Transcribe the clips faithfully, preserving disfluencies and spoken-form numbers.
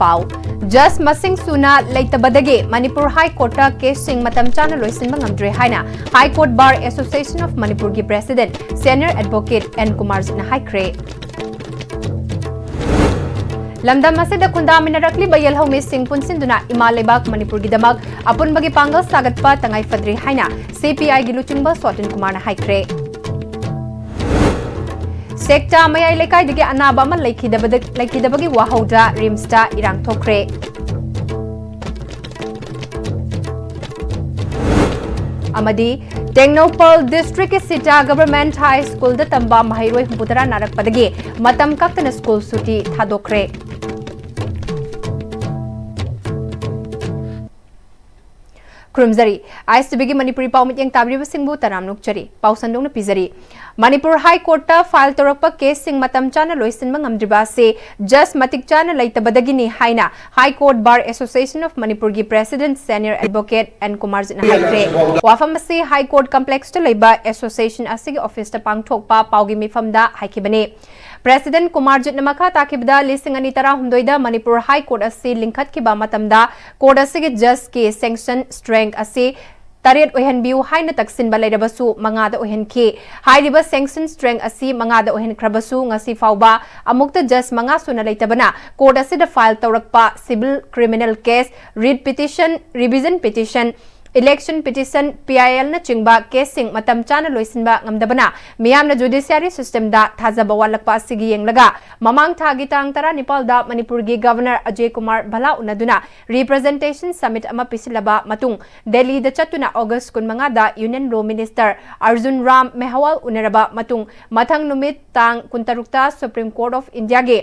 ꯄꯥꯎ꯫ ꯖꯖ ꯃꯁꯤꯡ ꯁꯨꯅ ꯂꯩꯇꯕꯗꯒꯤ ꯃꯅꯤꯄꯨꯔ ꯍꯥꯏ ꯀꯣꯔꯠꯇ ꯀꯦꯁꯁꯤꯡ ꯃꯇꯝ ꯆꯥꯅ ꯂꯣꯏꯁꯤꯟꯕ ꯉꯝꯗ꯭ꯔꯦ ꯍꯥꯏꯅ high court bar association of ꯃꯅꯤꯄꯨꯔꯒꯤ ꯄ꯭ꯔꯦꯁꯤꯗꯦꯟꯠ ꯁꯦꯅꯤꯌꯔ ꯑꯦꯗꯚꯣꯀꯦꯠ ꯑꯦꯟ ꯀꯨꯃꯥꯔꯖꯤꯠꯅ ꯍꯥꯏꯈ꯭ꯔꯦ꯫ ꯂꯝꯗꯝ ꯑꯁꯤꯗ ꯈꯨꯟꯗꯥꯃꯤꯟꯅꯔꯛꯂꯤꯕ ꯌꯦꯜꯍꯧꯃꯤꯁꯤꯡ ꯄꯨꯟꯁꯤꯟꯗꯨꯅ ꯏꯃꯥ ꯂꯩꯕꯥꯛ ꯃꯅꯤꯄꯨꯔꯒꯤꯗꯃꯛ ꯑꯄꯨꯟꯕꯒꯤ ꯄꯥꯡꯒꯜ ꯁꯥꯒꯠꯄ ꯇꯉꯥꯏ ꯐꯗ꯭ꯔꯤ ꯍꯥꯏꯅ ꯁꯤ ꯄꯤ ꯑꯥꯏꯒꯤ ꯂꯨꯆꯤꯡꯕ ꯁꯣꯇꯟ ꯀꯨꯃꯥꯔꯅ ꯍꯥꯏꯈ꯭ꯔꯦ꯫ ꯁꯦꯛꯇꯥ ꯃꯌꯥꯏ ꯂꯩꯀꯥꯏꯗꯒꯤ ꯑꯅꯥꯕ ꯑꯃ ꯂꯩꯈꯤꯗꯕꯗ-, ꯂꯩꯈꯤꯗꯕꯒꯤ ꯋꯥꯍꯧꯗ ꯔꯤꯝꯁꯇ ꯏꯔꯥꯡ ꯊꯣꯛꯈ꯭ꯔꯦ꯫ ꯑꯃꯗꯤ ꯇꯦꯡꯅꯧꯄꯜ ꯗꯤꯁꯇ꯭ꯔꯤꯛꯀꯤ ꯁꯤꯇꯥ ꯒꯚꯔꯟꯃꯦꯟꯠ ꯍꯥꯏ ꯁ꯭ꯀꯨꯜꯗ ꯇꯝꯕ ꯃꯍꯩꯔꯣꯏ ꯍꯨꯝꯐꯨꯇꯔꯥ ꯅꯥꯔꯛꯄꯗꯒꯤ ꯃꯇꯝ ꯀꯛꯇꯅ ꯁ꯭ꯀꯨꯜ ꯁꯨꯇꯤ ꯊꯥꯗꯣꯛꯈ꯭ꯔꯦ꯫ ꯈꯨꯔꯨꯝꯖꯔꯤ꯫ ꯑꯥꯏ ꯑꯦꯁ ꯇꯤ ꯚꯤꯒꯤ ꯃꯅꯤꯄꯨꯔꯤ ꯄꯥꯎ ꯃꯤꯠꯌꯦꯡ ꯇꯥꯕꯤꯔꯤꯕꯁꯤꯡꯕꯨ ꯇꯔꯥꯝꯅ ꯑꯣꯛꯆꯔꯤ꯫ ꯄꯥꯎ ꯁꯟꯗꯣꯛꯅ ꯄꯤꯖꯔꯤ꯫ ꯃꯅꯤꯄꯨꯔ ꯍꯥꯏ ꯀꯣꯔꯠꯇ ꯐꯥꯏꯜ ꯇꯧꯔꯛꯄ ꯀꯦꯁꯁꯤꯡ ꯃꯇꯝ ꯆꯥꯅ ꯂꯣꯏꯁꯤꯟꯕ ꯉꯝꯗ꯭ꯔꯤꯕ ꯑꯁꯤ ꯖꯖ ꯃꯇꯤꯛ ꯆꯥꯅ ꯂꯩꯇꯕꯗꯒꯤꯅꯤ ꯍꯥꯏꯅ high court bar association of ꯃꯅꯤꯄꯨꯔꯒꯤ ꯄ꯭ꯔꯦꯁꯤꯗꯦꯟꯠ ꯁꯦꯅꯤꯌꯔ ꯑꯦꯗꯚꯣꯀꯦꯠ ꯑꯦꯟ ꯀꯨꯃꯥꯔꯖꯤꯠꯅ ꯍꯥꯏꯈ꯭ꯔꯦ꯫ ꯋꯥꯐꯝ ꯑꯁꯤ ꯍꯥꯏ ꯀꯣꯔꯠ ꯀꯝꯄ꯭ꯂꯦꯛꯁꯇ ꯂꯩꯕ ꯑꯦꯁꯣꯁꯤꯌꯦꯁꯟ ꯑꯁꯤꯒꯤ ꯑꯣꯐꯤꯁꯇ ꯄꯥꯡꯊꯣꯛꯄ ꯄꯥꯎꯒꯤ ꯃꯤꯐꯝꯗ ꯍꯥꯏꯈꯤꯕꯅꯤ꯫ ꯄ꯭ꯔꯦꯁꯤꯗꯦꯟꯠ ꯀꯨꯃꯥꯔꯖꯤꯠꯅ ꯃꯈꯥ ꯇꯥꯈꯤꯕꯗ, ꯂꯤꯁꯤꯡ ꯑꯅꯤ ꯇꯔꯥꯍꯨꯝꯗꯣꯏꯗ ꯃꯅꯤꯄꯨꯔ ꯍꯥꯏ ꯀꯣꯔꯠ ꯑꯁꯤ ꯂꯤꯡꯈꯠꯈꯤꯕ ꯃꯇꯝꯗ ꯀꯣꯔꯠ ꯑꯁꯤꯒꯤ ꯖꯖꯀꯤ ꯁꯦꯡꯁꯟ ꯁ꯭ꯇꯔꯦꯡꯊ ꯑꯁꯤ ꯇꯔꯦꯠ ꯑꯣꯏꯍꯟꯕꯤꯌꯨ ꯍꯥꯏꯅ ꯇꯛꯁꯤꯟꯕ ꯂꯩꯔꯕꯁꯨ ꯃꯉꯥꯗ ꯑꯣꯏꯍꯟꯈꯤ꯫ ꯍꯥꯏꯔꯤꯕ ꯁꯦꯡꯁꯟ ꯁ꯭ꯇꯔꯦꯡꯊ ꯑꯁꯤ ꯃꯉꯥꯗ ꯑꯣꯏꯍꯟꯈ꯭ꯔꯕꯁꯨ ꯉꯁꯤ ꯐꯥꯎꯕ ꯑꯃꯨꯛꯇ ꯖꯖ ꯃꯉꯥ ꯁꯨꯅ ꯂꯩꯇꯕꯅ ꯀꯣꯔꯠ ꯑꯁꯤꯗ ꯐꯥꯏꯜ ꯇꯧꯔꯛꯄ civil, criminal case, writ petition, revision petition, election petition, P I ꯑꯦꯜꯅꯆꯤꯡꯕ ꯀꯦꯁꯁꯤꯡ ꯃꯇꯝ ꯆꯥꯅ ꯂꯣꯏꯁꯤꯟꯕ ꯉꯝꯗꯕꯅ ꯃꯤꯌꯥꯝꯅ ꯖꯨꯗꯤꯁꯤꯌꯥꯔꯤ ꯁꯤꯁꯇꯦꯝꯗ ꯊꯥꯖꯕ ꯋꯥꯠꯂꯛꯄ ꯑꯁꯤꯒꯤ ꯌꯦꯡꯂꯒ ꯃꯃꯥꯡ ꯊꯥꯒꯤ ꯇꯥꯡ ꯇꯔꯥꯅꯤꯄꯥꯜꯗ ꯃꯅꯤꯄꯨꯔꯒꯤ governor Ajay Kumar ꯚꯜꯂꯥ ꯎꯅꯗꯨꯅ representation submit ꯑꯃ ꯄꯤꯁꯤꯜꯂꯕ ꯃꯇꯨꯡ ꯗꯦꯜꯂꯤꯗ ꯆꯠꯇꯨꯅ ꯑꯣꯒꯁ ꯀꯨꯟꯃꯉꯥꯗ ꯌꯨꯅꯤꯌꯟ ꯂꯣ ꯃꯤꯅꯤꯁꯇꯔ ꯑꯔꯖꯨꯟ ꯔꯥꯝ ꯃꯦꯍꯋꯥꯜ ꯎꯅꯔꯕ ꯃꯇꯨꯡ ꯃꯊꯪ ꯅꯨꯃꯤꯠ ꯇꯥꯡ ꯀꯨꯟꯇꯔꯨꯛꯇ ꯁꯨꯄ꯭ꯔꯤꯝ ꯀꯣꯔꯠ ꯑꯣꯐ ꯏꯟꯗꯤꯌꯥꯒꯤ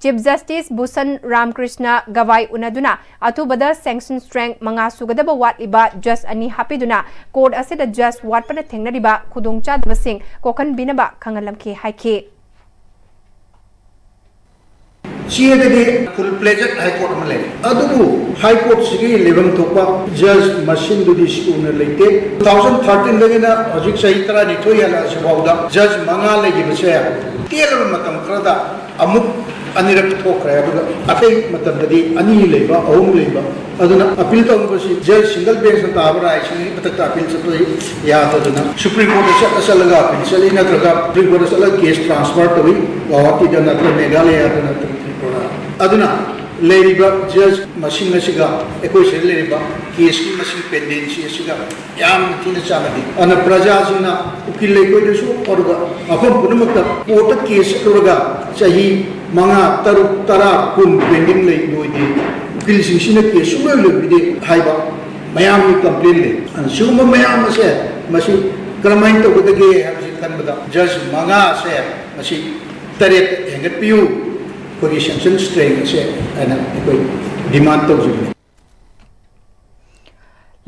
ꯆꯤꯐ ꯖꯁꯇꯤꯁ ꯚꯨꯁꯟ ꯔꯥꯝꯀ꯭ꯔꯤꯁꯅ ꯒꯚꯥꯏ ꯎꯅꯗꯨꯅ ꯑꯊꯨꯕꯗ ꯁꯦꯡꯁꯟ ꯁ꯭ꯇꯔꯦꯡꯊ ꯃꯉꯥ ꯁꯨꯒꯗꯕ ꯋꯥꯠꯂꯤꯕ ꯖꯁ ꯑꯅꯤ ꯍꯥꯞꯄꯤꯗꯨꯅ ꯀꯣꯔꯠ ꯑꯁꯤꯗ ꯖꯁ ꯋꯥꯠꯄꯅ ꯊꯦꯡꯅꯔꯤꯕ ꯈꯨꯗꯣꯡꯆꯥꯗꯕꯁꯤꯡ ꯀꯣꯛꯍꯟꯕꯤꯅꯕ ꯈꯪꯍꯜꯂꯝꯈꯤ ꯍꯥꯏꯈꯤ꯫ ꯆꯦꯗꯗꯤ ꯐꯨꯜ ꯄ꯭ꯂꯦꯖꯦꯗ ꯍꯥꯏ ꯀꯣꯔꯠ ꯑꯃ ꯂꯩꯔꯦ, ꯑꯗꯨꯕꯨ ꯍꯥꯏ ꯀꯣꯔꯠꯁꯤꯒꯤ ꯂꯩꯐꯝ ꯊꯣꯛꯄ ꯖꯁ ꯃꯁꯤꯡꯗꯨꯗꯤ ꯁꯨꯅ ꯂꯩꯇꯦ꯫ ꯇꯨ ꯊꯥꯎꯖꯟ ꯊꯥꯔꯇꯤꯟꯗꯒꯤꯅ ꯍꯧꯖꯤꯛ ꯆꯍꯤ ꯇꯔꯥꯅꯤꯊꯣꯏ ꯍꯦꯜꯂꯛꯑꯁꯤ ꯐꯥꯎꯗ ꯖꯁ ꯃꯉꯥ ꯂꯩꯈꯤꯕꯁꯦ ꯇꯦꯜꯂꯕ ꯃꯇꯝ ꯈꯔꯗ ꯑꯃꯨꯛ ꯑꯅꯤꯔꯛ ꯊꯣꯛꯈ꯭ꯔꯦ꯫ ꯑꯗꯨꯒ ꯑꯇꯩ ꯃꯇꯝꯗꯗꯤ ꯑꯅꯤ ꯂꯩꯕ, ꯑꯍꯨꯝ ꯂꯩꯕ꯫ ꯑꯗꯨꯅ ꯑꯄꯤꯜ ꯇꯧꯅꯕꯁꯤ ꯖꯁ ꯁꯤꯡꯒꯜ ꯕꯦꯟꯁꯅ ꯇꯥꯕ ꯔꯥꯏꯁꯤꯡꯒꯤ ꯃꯊꯛꯇ ꯑꯄꯤꯜ ꯆꯠꯄ ꯌꯥꯗꯗꯅ ꯁꯨꯄ꯭ꯔꯤꯝ ꯀꯣꯔꯠꯇ ꯆꯠꯂ ꯆꯠꯂꯒ ꯑꯄꯤꯜ ꯆꯠꯂꯤ, ꯅꯠꯇ꯭ꯔꯒ ꯁꯨꯄ꯭ꯔꯤꯝ ꯀꯣꯔꯠꯇ ꯆꯠꯂꯒ ꯀꯦꯁ ꯇ꯭ꯔꯥꯟꯁꯐꯔ ꯇꯧꯏ, ꯒꯧꯍꯥꯇꯤꯗ ꯅꯠꯇ꯭ꯔꯒ ꯃꯦꯘꯥꯂꯌꯥꯗ ꯅꯠꯇ꯭ꯔꯒ ꯇ꯭ꯔꯤꯄꯨꯔꯥ꯫ ꯑꯗꯨꯅ ꯂꯩꯔꯤꯕ ꯖꯁ ꯃꯁꯤꯡ ꯑꯁꯤꯒ ꯑꯩꯈꯣꯏ ꯁꯤꯗ ꯂꯩꯔꯤꯕ ꯀꯦꯁꯀꯤ ꯃꯁꯤꯡ, ꯄꯦꯟꯗꯦꯟꯁꯤ ꯑꯁꯤꯒ ꯌꯥꯝꯅ ꯊꯤꯅ ꯆꯥꯟꯅꯗꯦ꯫ ꯑꯗꯨꯅ ꯄ꯭ꯔꯖꯥꯁꯤꯡꯅ ꯎꯀꯤꯜ ꯂꯩꯀꯣꯏꯗꯁꯨ ꯑꯣꯏꯔꯒ ꯃꯐꯝ ꯄꯨꯝꯅꯃꯛꯇ ꯀꯣꯔꯠꯇ ꯀꯦꯁ ꯆꯠꯂꯨꯔꯒ ꯆꯍꯤ ꯃꯉꯥ, ꯇꯔꯨꯛ, ꯇꯔꯥ, ꯀꯨꯟ ꯄꯦꯟꯗꯤꯡ ꯂꯩ, ꯂꯣꯏꯗꯦ, ꯎꯀꯤꯜꯁꯤꯡꯁꯤꯅ ꯀꯦꯁ ꯁꯨꯡꯂꯣꯏ ꯂꯣꯏꯕꯤꯗꯦ ꯍꯥꯏꯕ ꯃꯌꯥꯝꯒꯤ ꯀꯝꯄ꯭ꯂꯦꯟ ꯂꯩ꯫ ꯑꯗꯨꯅ ꯁꯤꯒꯨꯝꯕ ꯃꯌꯥꯝ ꯑꯁꯦ ꯃꯁꯤ ꯀꯔꯝꯍꯥꯏꯅ ꯇꯧꯒꯗꯒꯦ ꯍꯥꯏꯕꯁꯤ ꯈꯟꯕꯗ ꯖꯁ ꯃꯉꯥꯁꯦ ꯃꯁꯤ ꯇꯔꯦꯠ ꯍꯦꯟꯒꯠꯄꯤꯌꯨ, ꯑꯩꯈꯣꯏꯒꯤ ꯁꯦꯟꯁꯟ ꯁ꯭ꯇꯔꯦꯡ ꯑꯁꯦ ꯍꯥꯏꯅ ꯑꯩꯈꯣꯏ ꯗꯤꯃꯥꯟ ꯇꯧꯖꯕꯅꯤ꯫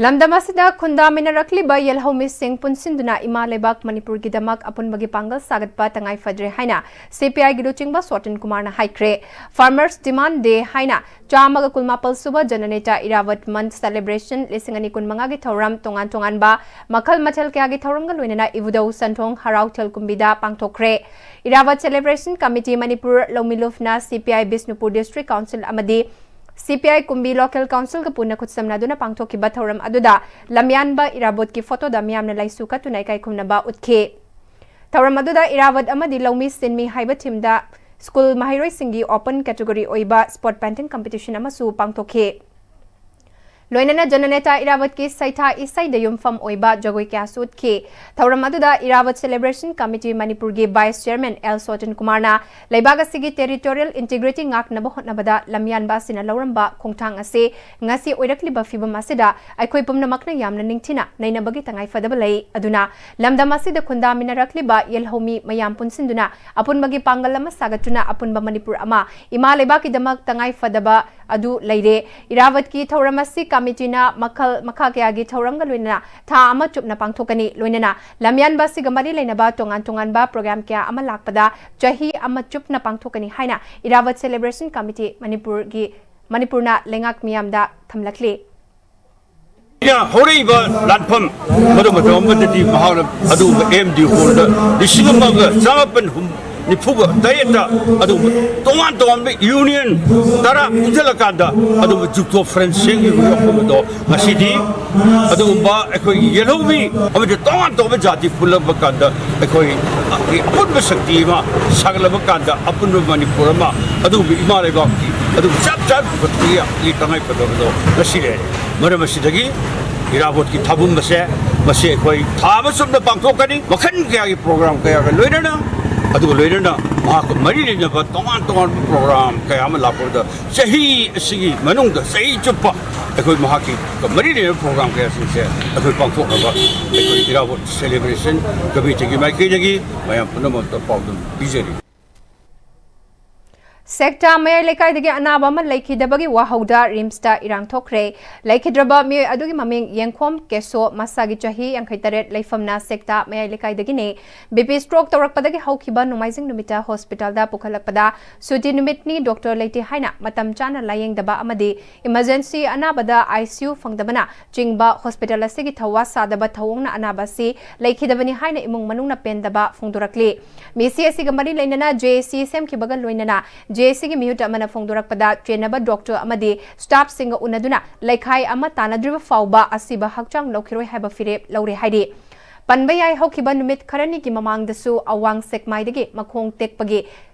ꯂꯝꯗꯝ ꯑꯁꯤꯗ ꯈꯨꯟꯗꯥꯃꯤꯟꯅꯔꯛꯂꯤꯕ ꯌꯦꯜꯍꯧꯃꯤꯁꯤꯡ ꯄꯨꯟꯁꯤꯟꯗꯨꯅ ꯏꯃꯥ ꯂꯩꯕꯥꯛ ꯃꯅꯤꯄꯨꯔꯒꯤꯗꯃꯛ ꯑꯄꯨꯟꯕꯒꯤ ꯄꯥꯡꯒꯜ ꯁꯥꯒꯠꯄ ꯇꯉꯥꯏ ꯐꯗ꯭ꯔꯦ ꯍꯥꯏꯅ ꯁꯤꯄꯤꯑꯥꯏꯒꯤ ꯂꯨꯆꯤꯡꯕ ꯁꯣꯇꯟ ꯀꯨꯃꯥꯔꯅ ꯍꯥꯏꯈ꯭ꯔꯦ꯫ Farmers Demand Day ꯍꯥꯏꯅ ꯆꯥꯝꯃꯒ ꯀꯨꯟꯃꯥꯄꯜ ꯁꯨꯕ ꯖꯅꯅꯦꯇꯥ ꯏꯔꯥꯋꯠ ꯃꯟꯊ ꯁꯦꯂꯦꯕ꯭ꯔꯦꯁꯟ ꯂꯤꯁꯤꯡ ꯑꯅꯤ ꯀꯨꯟꯃꯉꯥꯒꯤ ꯊꯧꯔꯝ ꯇꯣꯉꯥꯟ ꯇꯣꯉꯥꯟꯕ ꯃꯈꯜ ꯃꯊꯦꯜ ꯀꯌꯥꯒꯤ ꯊꯧꯔꯝꯒ ꯂꯣꯏꯅꯅ ꯏꯕꯨꯙꯧ ꯁꯟꯊꯣꯡ ꯍꯔꯥꯎ ꯊꯦꯜ ꯀꯨꯝꯕꯤꯗ ꯄꯥꯡꯊꯣꯛꯈ꯭ꯔꯦ꯫ ꯏꯔꯥꯋꯠ ꯁꯦꯂꯦꯕ꯭ꯔꯦꯁꯟ ꯀꯃꯤꯇꯤ ꯃꯅꯤꯄꯨꯔ ꯂꯧꯃꯤꯂꯨꯞꯅ ꯁꯤꯄꯤꯑꯥꯏ ꯕꯤꯁꯅꯨꯄꯨꯔ ꯗꯤꯁꯇ꯭ꯔꯤꯛ ꯀꯥꯎꯟꯁꯤꯜ ꯑꯃꯗꯤ ꯁꯤꯄꯤꯑꯥꯏ ꯀꯨꯝꯕꯤ ꯂꯣꯀꯦꯜ ꯀꯥꯎꯟꯁꯤꯜꯒ ꯄꯨꯟꯅ ꯈꯨꯠꯁꯝꯅꯗꯨꯅ ꯄꯥꯡꯊꯣꯛꯈꯤꯕ ꯊꯧꯔꯝ ꯑꯗꯨꯗ ꯂꯝꯌꯥꯟꯕ ꯏꯔꯥꯕꯣꯠꯀꯤ ꯐꯣꯇꯣꯗ ꯃꯤꯌꯥꯝꯅ ꯂꯥꯏꯁꯨ ꯀꯠꯇꯨꯅ ꯏꯀꯥꯏ ꯈꯨꯝꯅꯕ ꯎꯠꯈꯤ꯫ ꯊꯧꯔꯝ ꯑꯗꯨꯗ ꯏꯔꯥꯕꯣꯠ ꯑꯃꯗꯤ ꯂꯧꯃꯤ ꯁꯤꯟꯃꯤ ꯍꯥꯏꯕ ꯊꯤꯝꯗ ꯁ꯭ꯀꯨꯜ ꯃꯍꯩꯔꯣꯏꯁꯤꯡꯒꯤ ꯑꯣꯄꯟ ꯀꯦꯇꯦꯒꯣꯔꯤ ꯑꯣꯏꯕ ꯁ꯭ꯄꯣꯔꯠ ꯄꯦꯟꯇꯤꯡ ꯀꯝꯄꯤꯇꯤꯁꯟ ꯑꯃꯁꯨ ꯄꯥꯡꯊꯣꯛꯈꯤ꯫ ꯂꯣꯏꯅꯅ ꯖꯅꯅꯦꯇꯥ ꯏꯔꯥꯕꯠꯀꯤ ꯁꯩꯊꯥ ꯏꯁꯩꯗ ꯌꯨꯝꯐꯝ ꯑꯣꯏꯕ ꯖꯒꯣꯏ ꯀꯌꯥꯁꯨ ꯎꯠꯈꯤ꯫ ꯊꯧꯔꯝ ꯑꯗꯨꯗ ꯏꯔꯥꯕꯠ ꯁꯦꯂꯦꯕ꯭ꯔꯦꯁꯟ ꯀꯃꯤꯇꯤ ꯃꯅꯤꯄꯨꯔꯒꯤ ꯚꯥꯏꯁ ꯆꯤꯌꯔꯃꯦꯟ ꯑꯦꯜ ꯁꯣꯇꯟ ꯀꯨꯃꯥꯔꯅ ꯂꯩꯕꯥꯛ ꯑꯁꯤꯒꯤ ꯇꯦꯔꯤꯇꯣꯔꯤꯌꯦꯜ ꯏꯟꯇꯤꯒ꯭ꯔꯤꯇꯤ ꯉꯥꯛꯅꯕ ꯍꯣꯠꯅꯕꯗ ꯂꯝꯌꯥꯟꯕ ꯑꯁꯤꯅ ꯂꯧꯔꯝꯕ ꯈꯣꯡꯊꯥꯡ ꯑꯁꯤ ꯉꯁꯤ ꯑꯣꯏꯔꯛꯂꯤꯕ ꯐꯤꯚꯝ ꯑꯁꯤꯗ ꯑꯩꯈꯣꯏ ꯄꯨꯝꯅꯃꯛꯅ ꯌꯥꯝꯅ ꯅꯤꯡꯊꯤꯅ ꯅꯩꯅꯕꯒꯤ ꯇꯉꯥꯏꯐꯗꯕ ꯂꯩ꯫ ꯑꯗꯨꯅ ꯂꯝꯗꯝ ꯑꯁꯤꯗ ꯈꯨꯟꯗꯥꯃꯤꯟꯅꯔꯛꯂꯤꯕ ꯌꯦꯜꯍꯧꯃꯤ ꯃꯌꯥꯝ ꯄꯨꯟꯁꯤꯟꯗꯨꯅ ꯑꯄꯨꯟꯕꯒꯤ ꯄꯥꯡꯒꯜ ꯑꯃ ꯁꯥꯒꯠꯇꯨꯅ ꯑꯄꯨꯟꯕ ꯃꯅꯤꯄꯨꯔ ꯑꯃ ꯏꯃꯥ ꯂꯩꯕꯥꯛꯀꯤꯗꯃꯛ ꯇꯉꯥꯏ ꯐꯗꯕ ꯑꯗꯨ ꯂꯩꯔꯦ꯫ ꯏꯔꯥꯕꯠꯀꯤ ꯊꯧꯔꯝ ꯑꯁꯤ ꯀꯃꯤꯇꯤꯅ ꯃꯈꯜ ꯃꯈꯥ ꯀꯌꯥꯒꯤ ꯊꯧꯔꯝꯒ ꯂꯣꯏꯅꯅ ꯊꯥ ꯑꯃ ꯆꯨꯞꯅ ꯄꯥꯡꯊꯣꯛꯀꯅꯤ꯫ ꯂꯣꯏꯅꯅ ꯂꯝꯌꯥꯟꯕ ꯑꯁꯤꯒ ꯃꯔꯤ ꯂꯩꯅꯕ ꯇꯣꯉꯥꯟ ꯇꯣꯉꯥꯟꯕ ꯄ꯭ꯔꯣꯒ꯭ꯔꯥꯝ ꯀꯌꯥ ꯑꯃ ꯂꯥꯛꯄꯗ ꯆꯍꯤ ꯑꯃ ꯆꯨꯞꯅ ꯄꯥꯡꯊꯣꯛꯀꯅꯤ ꯍꯥꯏꯅ ꯏꯔꯥꯕꯠ ꯁꯦꯂꯦꯕ꯭ꯔꯦꯁꯟ ꯀꯃꯤꯇꯤ ꯃꯅꯤꯄꯨꯔꯒꯤ, ꯃꯅꯤꯄꯨꯔꯅ ꯂꯩꯉꯥꯛ ꯃꯤꯌꯥꯝꯗ ꯊꯝꯂꯛꯂꯤ꯫ ꯑꯩꯅ ꯍꯧꯔꯛꯏꯕ ꯂꯥꯟꯐꯝ ꯃꯗꯨ ꯃꯇꯝ ꯑꯃꯗꯗꯤ ꯃꯍꯥꯛꯅ ꯑꯗꯨꯒꯨꯝꯕ ꯑꯦꯝ ꯗꯤ ꯍꯣꯜꯗ ꯂꯤꯁꯤꯡ ꯑꯃꯒ ꯆꯃꯥꯄꯟ ꯍꯨꯝ-, ꯅꯤꯐꯨꯒ ꯇꯔꯦꯠꯇ ꯑꯗꯨꯒꯨꯝꯕ ꯇꯣꯉꯥꯟ ꯇꯣꯉꯥꯟꯕ ꯌꯨꯅꯤꯌꯟ ꯇꯔꯥ ꯄꯨꯟꯁꯤꯜꯂꯀꯥꯟꯗ ꯑꯗꯨꯒꯨꯝꯕ ꯖꯨꯛꯇꯣ ꯐ꯭ꯔꯦꯟꯁ ꯁꯦꯝꯈꯤꯕ ꯋꯥꯐꯝ ꯑꯗꯣ ꯉꯁꯤꯗꯤ ꯑꯗꯨꯒꯨꯝꯕ ꯑꯩꯈꯣꯏꯒꯤ ꯌꯦꯜꯍꯧꯃꯤ ꯑꯃꯗꯤ ꯇꯣꯉꯥꯟ ꯇꯣꯉꯥꯟꯕ ꯖꯥꯇꯤ ꯄꯨꯜꯂꯛꯄ ꯀꯥꯟꯗ ꯑꯩꯈꯣꯏ ꯑꯄꯨꯟꯕ ꯁꯛꯇꯤ ꯑꯃ ꯁꯥꯒꯠꯂꯕ ꯀꯥꯟꯗ ꯑꯄꯨꯟꯕ ꯃꯅꯤꯄꯨꯔ ꯑꯃ ꯑꯗꯨꯒꯨꯝꯕ ꯏꯃꯥ ꯂꯩꯕꯥꯛꯀꯤ ꯑꯗꯨꯒꯨꯝꯕ ꯆꯞ ꯆꯥꯕ ꯄꯨꯈꯠꯄꯒꯤ ꯇꯉꯥꯏ ꯐꯗꯕꯗꯣ ꯉꯁꯤ ꯂꯩꯔꯦ꯫ ꯃꯔꯝ ꯑꯁꯤꯗꯒꯤ ꯏꯔꯥꯕꯣꯠꯀꯤ ꯊꯥꯕꯨꯝ ꯑꯁꯦ ꯃꯁꯤ ꯑꯩꯈꯣꯏ ꯊꯥ ꯑꯃ ꯆꯨꯞꯅ ꯄꯥꯡꯊꯣꯛꯀꯅꯤ꯫ ꯃꯈꯜ ꯀꯌꯥꯒꯤ ꯄ꯭ꯔꯣꯒ꯭ꯔꯥꯝ ꯀꯌꯥꯒ ꯂꯣꯏꯅꯅ, ꯑꯗꯨꯒ ꯂꯣꯏꯅꯅ ꯃꯍꯥꯛꯀ ꯃꯔꯤ ꯂꯩꯅꯕ ꯇꯣꯉꯥꯟ ꯇꯣꯉꯥꯟꯕ ꯄ꯭ꯔꯣꯒ꯭ꯔꯥꯝ ꯀꯌꯥ ꯑꯃ ꯂꯥꯛꯄꯗ ꯆꯍꯤ ꯑꯁꯤꯒꯤ ꯃꯅꯨꯡꯗ ꯆꯍꯤ ꯆꯨꯞꯄ ꯑꯩꯈꯣꯏ ꯃꯍꯥꯛꯀꯤ ꯃꯔꯤ ꯂꯩꯅꯕ ꯄ꯭ꯔꯣꯒ꯭ꯔꯥꯝ ꯀꯌꯥꯁꯤꯡꯁꯦ ꯑꯩꯈꯣꯏ ꯄꯥꯡꯊꯣꯛꯅꯕ ꯑꯩꯈꯣꯏ ꯏꯔꯥꯕꯣꯠ ꯁꯦꯂꯦꯕ꯭ꯔꯦꯁꯟ ꯀꯃꯤꯇꯤꯒꯤ ꯃꯥꯏꯀꯩꯗꯒꯤ ꯃꯌꯥꯝ ꯄꯨꯝꯅꯃꯛꯇ ꯄꯥꯎꯗꯝ ꯄꯤꯖꯔꯤ꯫ ꯁꯦꯛꯇꯥ ꯃꯌꯥꯏ ꯂꯩꯀꯥꯏꯗꯒꯤ ꯑꯅꯥꯕ ꯑꯃ ꯂꯩꯈꯤꯗꯕꯒꯤ ꯋꯥꯍꯧꯗ ꯔꯤꯝꯁꯇ ꯏꯔꯥꯡ ꯊꯣꯛꯈ꯭ꯔꯦ꯫ ꯂꯩꯈꯤꯗ꯭ꯔꯕ ꯃꯤꯑꯣꯏ ꯑꯗꯨꯒꯤ ꯃꯃꯤꯡ ꯌꯦꯡꯈꯣꯝ ꯀꯦꯁꯣ, ꯃꯁꯥꯒꯤ ꯆꯍꯤ ꯌꯥꯡꯈꯩ ꯇꯔꯦꯠ, ꯂꯩꯐꯝꯅ ꯁꯦꯛꯇꯥ ꯃꯌꯥꯏ ꯂꯩꯀꯥꯏꯗꯒꯤꯅꯤ꯫ ꯕꯤ ꯄꯤ ꯁ꯭ꯇ꯭ꯔꯣꯛ ꯇꯧꯔꯛꯄꯗꯒꯤ ꯍꯧꯈꯤꯕ ꯅꯣꯡꯃꯥꯏꯖꯤꯡ ꯅꯨꯃꯤꯠꯇ ꯍꯣꯁꯄꯤꯇꯥꯜꯗ ꯄꯨꯈꯠꯂꯛꯄꯗ ꯁꯨꯇꯤ ꯅꯨꯃꯤꯠꯅꯤ, ꯗꯣꯛꯇꯔ ꯂꯩꯇꯦ ꯍꯥꯏꯅ ꯃꯇꯝ ꯆꯥꯅ ꯂꯥꯌꯦꯡꯗꯕ ꯑꯃꯗꯤ ꯏꯃꯔꯖꯦꯟꯁꯤ ꯑꯅꯥꯕꯗ ꯑꯥꯏ ꯁꯤ ꯌꯨ ꯐꯪꯗꯕꯅ ꯆꯤꯡꯕ ꯍꯣꯁꯄꯤꯇꯥꯜ ꯑꯁꯤꯒꯤ ꯊꯧꯋꯥ ꯁꯥꯗꯕ ꯊꯧꯑꯣꯡꯅ ꯑꯅꯥꯕ ꯑꯁꯤ ꯂꯩꯈꯤꯗꯕꯅꯤ ꯍꯥꯏꯅ ꯏꯃꯨꯡ ꯃꯅꯨꯡꯅ ꯄꯦꯟꯗꯕ ꯐꯣꯡꯗꯣꯔꯛꯂꯤ꯫ ꯃꯤꯁꯤ ꯑꯁꯤꯒ ꯃꯔꯤ ꯂꯩꯅꯅ ꯖꯦ ꯑꯦ ꯁꯤ ꯁꯦꯝꯈꯤꯕꯒ ꯂꯣꯏꯅꯅ ꯖꯦ ꯑꯦ ꯁꯤꯒꯤ ꯃꯤꯍꯨꯠ ꯑꯃꯅ ꯐꯣꯡꯗꯣꯔꯛꯄꯗ ꯆꯦꯟꯅꯕ ꯗꯣꯛꯇꯔ ꯑꯃꯗꯤ ꯁ꯭ꯇꯥꯐꯁꯤꯡꯒ ꯎꯅꯗꯨꯅ ꯂꯩꯈꯥꯏ ꯑꯃ ꯇꯥꯟꯅꯗ꯭ꯔꯤꯕ ꯐꯥꯎꯕ ꯑꯁꯤꯕ ꯍꯛꯆꯥꯡ ꯂꯧꯈꯤꯔꯣꯏ ꯍꯥꯏꯕ ꯐꯤꯔꯦꯞ ꯂꯧꯔꯦ ꯍꯥꯏꯔꯤ꯫ ꯄꯟꯕ ꯌꯥꯏ, ꯍꯧꯈꯤꯕ ꯅꯨꯃꯤꯠ ꯈꯔꯅꯤꯒꯤ ꯃꯃꯥꯡꯗꯁꯨ ꯑꯋꯥꯡ ꯁꯦꯛꯃꯥꯏꯗꯒꯤ ꯃꯈꯣꯡ ꯇꯦꯛꯄꯒꯤ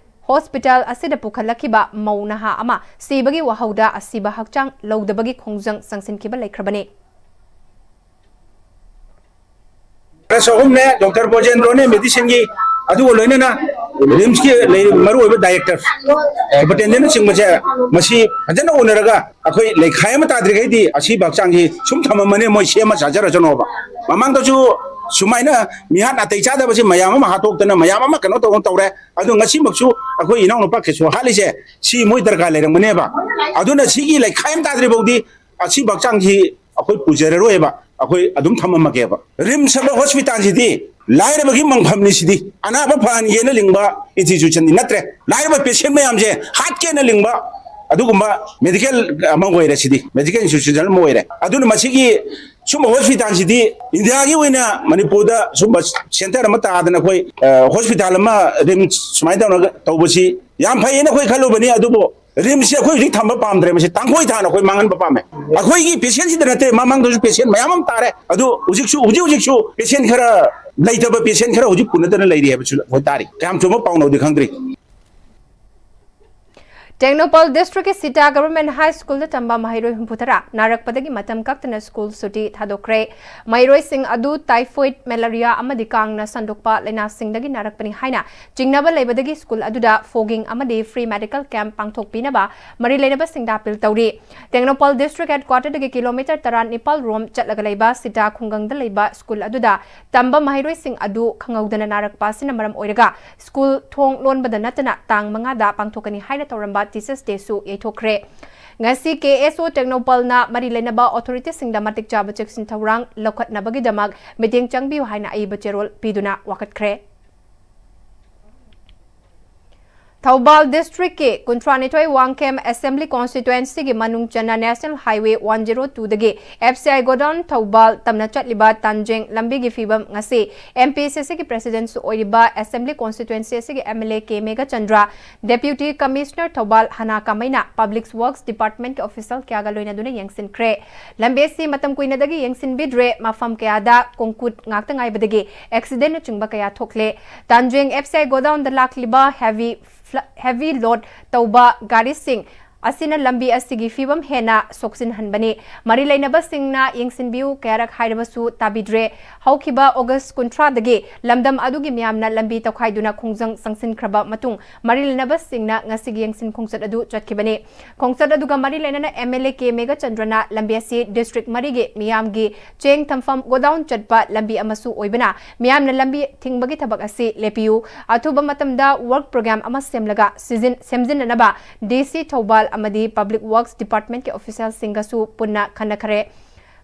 ꯍꯣꯁꯄꯤꯇꯥꯜ ꯑꯁꯤꯗ ꯄꯨꯈꯠꯂꯛꯈꯤꯕ ꯃꯧ ꯅꯍꯥ ꯑꯃ ꯁꯤꯕꯒꯤ ꯋꯥꯍꯧꯗ ꯑꯁꯤꯕ ꯍꯛꯆꯥꯡ ꯂꯧꯗꯕꯒꯤ ꯈꯣꯡꯖꯪ ꯆꯪꯁꯤꯟꯈꯤꯕ ꯂꯩꯈ꯭ꯔꯕꯅꯤ꯫ ꯅꯔꯁ ꯑꯍꯨꯝꯅꯦ, ꯗꯣꯛꯇꯔ ꯕꯣꯖꯦꯟꯗ꯭ꯔꯣꯅꯦ, ꯃꯦꯗꯤꯁꯤꯟꯒꯤ, ꯑꯗꯨꯒ ꯂꯣꯏꯅꯅ ꯔꯤꯝꯁꯀꯤ ꯂꯩꯔꯤꯕ ꯃꯔꯨꯑꯣꯏꯕ ꯗꯥꯏꯔꯦꯛꯇꯔ, ꯁꯨꯄꯔꯤꯟꯇꯦꯟꯗꯦꯟꯅꯆꯤꯡꯕꯁꯦ ꯃꯁꯤ ꯐꯖꯅ ꯎꯅꯔꯒ ꯑꯩꯈꯣꯏ ꯂꯩꯈꯥꯏ ꯑꯃ ꯇꯥꯗ꯭ꯔꯤꯈꯩꯗꯤ ꯑꯁꯤꯕ ꯍꯛꯆꯥꯡꯁꯤ ꯁꯨꯝ ꯊꯝꯃꯝꯃꯅꯤ, ꯃꯣꯏ ꯁꯦꯝꯃ ꯆꯥꯖꯔꯁꯅꯣꯕ꯫ ꯃꯃꯥꯡꯗꯁꯨ ꯁꯨꯃꯥꯏꯅ ꯃꯤꯍꯥꯠ ꯅꯥꯇꯩ ꯆꯥꯗꯕꯁꯤ ꯃꯌꯥꯝ ꯑꯃ ꯍꯥꯠꯇꯣꯛꯇꯅ ꯃꯌꯥꯝ ꯑꯃ ꯀꯩꯅꯣ ꯇꯧꯗꯅ ꯇꯧꯔꯦ꯫ ꯑꯗꯣ ꯉꯁꯤꯃꯛꯁꯨ ꯑꯩꯈꯣꯏ ꯏꯅꯥꯎꯅꯨꯄꯥ ꯀꯦꯁꯣ ꯍꯥꯠꯂꯤꯁꯦ ꯁꯤ ꯃꯣꯏ ꯗꯔꯀꯥꯔ ꯂꯩꯔꯝꯒꯅꯦꯕ꯫ ꯑꯗꯨꯅ ꯁꯤꯒꯤ ꯂꯩꯈꯥꯏ ꯑꯃ ꯇꯥꯗ꯭ꯔꯤ ꯐꯥꯎꯗꯤ ꯑꯁꯤꯕ ꯍꯛꯆꯥꯡꯁꯤ ꯑꯩꯈꯣꯏ ꯄꯨꯖꯔꯔꯣꯏꯕ, ꯑꯩꯈꯣꯏ ꯑꯗꯨꯝ ꯊꯝꯃꯝꯃꯒꯦꯕ꯫ ꯔꯤꯝꯁ ꯍꯥꯏꯕ ꯍꯣꯁꯄꯤꯇꯥꯜꯁꯤꯗꯤ ꯂꯥꯏꯔꯕꯒꯤ ꯃꯪꯐꯝꯅꯤ꯫ ꯁꯤꯗꯤ ꯑꯅꯥꯕ ꯐꯍꯟꯒꯦꯅ ꯂꯤꯡꯕ ꯏꯟꯁꯇꯤꯇ꯭ꯌꯨꯁꯟꯗꯤ ꯅꯠꯇ꯭ꯔꯦ꯫ ꯂꯥꯏꯔꯕ ꯄꯦꯁꯦꯟ ꯃꯌꯥꯝꯁꯦ ꯍꯥꯠꯀꯦꯅ ꯂꯤꯡꯕ ꯑꯗꯨꯒꯨꯝꯕ ꯃꯦꯗꯤꯀꯦꯜ ꯑꯃ ꯑꯣꯏꯔꯦ꯫ ꯁꯤꯗꯤ ꯃꯦꯗꯤꯀꯦꯜ ꯏꯟꯁꯇꯤꯇ꯭ꯌꯨꯁꯟ ꯑꯃ ꯑꯣꯏꯔꯦ꯫ ꯑꯗꯨꯅ ꯃꯁꯤꯒꯤ ꯁꯨꯝꯕ ꯍꯣꯁꯄꯤꯇꯥꯜꯁꯤꯗꯤ ꯏꯟꯗꯤꯌꯥꯒꯤ ꯑꯣꯏꯅ ꯃꯅꯤꯄꯨꯔꯗ ꯁꯨꯝꯕ ꯁꯦꯟꯇꯔ ꯑꯃ ꯇꯥꯗꯅ ꯑꯩꯈꯣꯏ, ꯑ, ꯍꯣꯁꯄꯤꯇꯥꯜ ꯑꯃ ꯔꯤꯝꯁ ꯁꯨꯃꯥꯏꯅ ꯇꯧꯔꯒ ꯇꯧꯕꯁꯤ ꯌꯥꯝ ꯐꯩꯌꯦꯅ ꯑꯩꯈꯣꯏ ꯈꯜꯂꯨꯕꯅꯤ꯫ ꯑꯗꯨꯕꯨ ꯔꯤꯝꯁꯁꯦ ꯑꯩꯈꯣꯏ ꯍꯧꯖꯤꯛ ꯊꯝꯕ ꯄꯥꯝꯗ꯭ꯔꯦ, ꯃꯁꯤ ꯇꯥꯡꯈꯣꯏ ꯊꯥꯅ ꯑꯩꯈꯣꯏ ꯃꯥꯡꯍꯟꯕ ꯄꯥꯝꯃꯦ꯫ ꯑꯩꯈꯣꯏꯒꯤ ꯄꯦꯁꯦꯟꯁꯤꯗ ꯅꯠꯇꯦ, ꯃꯃꯥꯡꯗꯁꯨ ꯄꯦꯁꯦꯟ ꯃꯌꯥꯝ ꯑꯃ ꯇꯥꯔꯦ꯫ ꯑꯗꯨ ꯍꯧꯖꯤꯛꯁꯨ, ꯍꯧꯖꯤꯛ ꯍꯧꯖꯤꯛꯁꯨ ꯄꯦꯁꯦꯟ ꯈꯔ ꯂꯩꯇꯕ ꯄꯦꯁꯦꯟ ꯈꯔ ꯍꯧꯖꯤꯛ ꯄꯨꯅꯗꯅ ꯂꯩꯔꯤ ꯍꯥꯏꯕꯁꯨ ꯑꯩꯈꯣꯏ ꯇꯥꯔꯤ꯫ ꯀꯌꯥꯝ ꯆꯨꯝꯕ ꯄꯥꯎꯅꯣꯗꯤ ꯈꯪꯗ꯭ꯔꯤ꯫ ꯇꯦꯡꯅꯧꯄꯜ ꯗꯤꯁꯇ꯭ꯔꯤꯛꯀꯤ ꯁꯤꯇꯥ ꯒꯚꯔꯟꯃꯦꯟꯠ ꯍꯥꯏ ꯁ꯭ꯀꯨꯜꯗ ꯇꯝꯕ ꯃꯍꯩꯔꯣꯏ ꯍꯨꯝꯐꯨꯇꯔꯥ ꯅꯥꯔꯛꯄꯗꯒꯤ ꯃꯇꯝ ꯀꯛꯇꯅ ꯁ꯭ꯀꯨꯜ ꯁꯨꯇꯤ ꯊꯥꯗꯣꯛꯈ꯭ꯔꯦ꯫ ꯃꯍꯩꯔꯣꯏꯁꯤꯡ ꯑꯗꯨ ꯇꯥꯏꯐꯣꯏꯗ, ꯃꯦꯂꯔꯤꯌꯥ ꯑꯃꯗꯤ ꯀꯥꯡꯅ ꯁꯟꯗꯣꯛꯄ ꯂꯥꯏꯅꯥꯁꯤꯡꯗꯒꯤ ꯅꯥꯔꯛꯄꯅꯤ ꯍꯥꯏꯅ ꯆꯤꯡꯅꯕ ꯂꯩꯕꯗꯒꯤ ꯁ꯭ꯀꯨꯜ ꯑꯗꯨꯗ ꯐꯣꯒꯤꯡ ꯑꯃꯗꯤ ꯐ꯭ꯔꯤ ꯃꯦꯗꯤꯀꯦꯜ ꯀꯦꯝꯞ ꯄꯥꯡꯊꯣꯛꯄꯤꯅꯕ ꯃꯔꯤ ꯂꯩꯅꯕꯁꯤꯡꯗ ꯑꯄꯤꯜ ꯇꯧꯔꯤ꯫ ꯇꯦꯡꯅꯧꯄꯜ ꯗꯤꯁꯇ꯭ꯔꯤꯛ ꯍꯦꯗꯀ꯭ꯋꯥꯇꯔꯗꯒꯤ ꯀꯤꯂꯣꯃꯤꯇꯔ ꯇꯔꯥ ꯅꯤꯄꯥꯜ ꯔꯣꯝ ꯆꯠꯂꯒ ꯂꯩꯕ ꯁꯤꯇꯥ ꯈꯨꯡꯒꯪꯗ ꯂꯩꯕ ꯁ꯭ꯀꯨꯜ ꯑꯗꯨꯗ ꯇꯝꯕ ꯃꯍꯩꯔꯣꯏꯁꯤꯡ ꯑꯗꯨ ꯈꯪꯍꯧꯗꯅ ꯅꯥꯔꯛꯄ ꯑꯁꯤꯅ ꯃꯔꯝ ꯑꯣꯏꯔꯒ ꯁ꯭ꯀꯨꯜ ꯊꯣꯡ ꯂꯣꯟꯕꯗ ꯅꯠꯇꯅ ꯇꯥꯡ ꯃꯉꯥꯗ ꯄꯥꯡꯊꯣꯛꯀꯅꯤ ꯍꯥꯏꯅ ꯇꯧꯔꯝꯕ ꯇꯤꯆꯔꯁ ꯗꯦꯁꯨ ꯌꯩꯊꯣꯛꯈ꯭ꯔꯦ꯫ ꯉꯁꯤ ꯀꯦ ꯑꯦꯁ ꯑꯣ ꯇꯦꯡꯅꯧꯄꯜꯅ ꯃꯔꯤ ꯂꯩꯅꯕ ꯑꯣꯊꯣꯔꯤꯇꯤꯁꯤꯡꯗ ꯃꯇꯤꯛ ꯆꯥꯕ ꯆꯦꯛꯁꯤꯟ ꯊꯧꯔꯥꯡ ꯂꯧꯈꯠꯅꯕꯒꯤꯗꯃꯛ ꯃꯤꯠꯌꯦꯡ ꯆꯪꯕꯤꯌꯨ ꯍꯥꯏꯅ ꯑꯏꯕ ꯆꯦꯔꯣꯜ ꯄꯤꯗꯨꯅ ꯋꯥꯀꯠꯈ꯭ꯔꯦ꯫ ꯊꯧꯕꯥꯜ ꯗꯤꯁꯇ꯭ꯔꯤꯛꯀꯤ ꯀꯨꯟꯊ꯭ꯔꯥꯅꯤꯊꯣꯏ ꯋꯥꯡꯈꯦꯝ ꯑꯦꯁꯦꯝꯕ꯭ꯂꯤ ꯀꯣꯟꯁꯇꯤꯇ꯭ꯋꯦꯟꯁꯤꯒꯤ ꯃꯅꯨꯡ ꯆꯟꯅ ꯅꯦꯁꯅꯦꯜ ꯍꯥꯏꯋꯦ ꯋꯥꯟ ꯖꯤꯔꯣ ꯇꯨꯗꯒꯤ F C I godown Thoubal ꯇꯝꯅ ꯆꯠꯂꯤꯕ ꯇꯥꯟꯖꯦꯡ ꯂꯝꯕꯤꯒꯤ ꯐꯤꯕꯝ ꯉꯁꯤ ꯑꯦꯝ ꯄꯤ ꯑꯦꯁ ꯑꯦꯁ ꯁꯤꯒꯤ ꯄ꯭ꯔꯦꯁꯤꯗꯦꯟꯠꯁꯨ ꯑꯣꯏꯔꯤꯕ ꯑꯦꯁꯦꯝꯕ꯭ꯂꯤ ꯀꯣꯟꯁꯇꯤꯇ꯭ꯋꯦꯟꯁꯤ ꯑꯁꯤꯒꯤ M L A K Meghachandra, deputy commissioner Thoubal ꯍꯅꯥ ꯀꯥꯃꯩꯅ ꯄꯕ꯭ꯂꯤꯛ ꯋꯔꯛꯁ ꯗꯤꯄꯥꯔꯠꯃꯦꯟꯠꯀꯤ ꯑꯣꯐꯤꯁꯤꯌꯦꯜ ꯀꯌꯥꯒ ꯂꯣꯏꯅꯗꯨꯅ ꯌꯦꯡꯁꯤꯟꯈ꯭ꯔꯦ꯫ ꯂꯝꯕꯤ ꯑꯁꯤ ꯃꯇꯝ ꯀꯨꯏꯅꯗꯒꯤ ꯌꯦꯡꯁꯤꯟꯕꯤꯗ꯭ꯔꯦ, ꯃꯐꯝ ꯀꯌꯥꯗ ꯀꯣꯡꯀ꯭ꯔꯤꯠ ꯉꯥꯛꯇ ꯉꯥꯏꯕꯗꯒꯤ ꯑꯦꯛꯁꯤꯗꯦꯟꯠꯅꯆꯤꯡꯕ ꯀꯌꯥ ꯊꯣꯛꯂꯦ꯫ ꯇꯥꯟꯖꯦꯡ ꯑꯦꯐ ꯁꯤ ꯑꯥꯏ ꯒꯣꯗꯥꯎꯟꯗ ꯂꯥꯛꯂꯤꯕ ꯍꯦꯚꯤ ꯐ꯭ꯂ-, ꯍꯦꯚꯤ ꯂꯣꯗ ꯇꯧꯕ ꯒꯥꯔꯤꯁꯤꯡ ꯑꯁꯤꯅ ꯂꯝꯕꯤ ꯑꯁꯤꯒꯤ ꯐꯤꯕꯝ ꯍꯦꯟꯅ ꯁꯣꯛꯆꯤꯟꯍꯟꯕꯅꯤ꯫ ꯃꯔꯤ ꯂꯩꯅꯕꯁꯤꯡꯅ ꯌꯦꯡꯁꯤꯟꯕꯤꯌꯨ ꯀꯌꯥꯔꯛ ꯍꯥꯏꯔꯕꯁꯨ ꯇꯥꯕꯤꯗ꯭ꯔꯦ꯫ ꯍꯧꯈꯤꯕ ꯑꯣꯒꯁ꯭ꯠ ꯀꯨꯟꯊ꯭ꯔꯥꯗꯒꯤ ꯂꯝꯗꯝ ꯑꯗꯨꯒꯤ ꯃꯤꯌꯥꯝꯅ ꯂꯝꯕꯤ ꯇꯧꯈꯥꯏꯗꯨꯅ ꯈꯣꯡꯖꯪ ꯆꯪꯁꯤꯟꯈ꯭ꯔꯕ ꯃꯇꯨꯡ ꯃꯔꯤ ꯂꯩꯅꯕꯁꯤꯡꯅ ꯉꯁꯤꯒꯤ ꯌꯦꯡꯁꯤꯟ ꯈꯣꯡꯆꯠ ꯑꯗꯨ ꯆꯠꯈꯤꯕꯅꯤ꯫ ꯈꯣꯡꯆꯠ ꯑꯗꯨꯒ ꯃꯔꯤ ꯂꯩꯅꯅ ꯑꯦꯝ ꯑꯦꯜ ꯑꯦ ꯀꯦ ꯃꯦꯘꯆꯟꯗ꯭ꯔꯅ ꯂꯝꯕꯤ ꯑꯁꯤ ꯗꯤꯁꯇ꯭ꯔꯤꯛ ꯃꯔꯤꯒꯤ ꯃꯤꯌꯥꯝꯒꯤ ꯆꯦꯡ ꯊꯝꯐꯝ ꯒꯣꯗꯥꯎꯟ ꯆꯠꯄ ꯂꯝꯕꯤ ꯑꯃꯁꯨ ꯑꯣꯏꯕꯅ ꯃꯤꯌꯥꯝꯅ ꯂꯝꯕꯤ ꯊꯤꯡꯕꯒꯤ ꯊꯕꯛ ꯑꯁꯤ ꯂꯦꯞꯄꯤꯌꯨ, ꯑꯊꯨꯕ ꯃꯇꯝꯗ ꯋꯔꯛ ꯄ꯭ꯔꯣꯒ꯭ꯔꯥꯝ ꯑꯃ ꯁꯦꯝꯂꯒ ꯁꯤꯖꯤꯟ-, ꯁꯦꯝꯖꯤꯟꯅꯅꯕ ꯗꯤ ꯁꯤ ꯊꯧꯕꯥꯜ ꯑꯃꯗꯤ ꯄꯕ꯭ꯂꯤꯛ ꯋꯔꯛꯁ ꯗꯤꯄꯥꯔꯠꯃꯦꯟꯠꯀꯤ ꯑꯣꯐꯤꯁꯤꯌꯦꯜꯁꯤꯡꯒꯁꯨ ꯄꯨꯟꯅ ꯈꯟꯅꯈ꯭ꯔꯦ꯫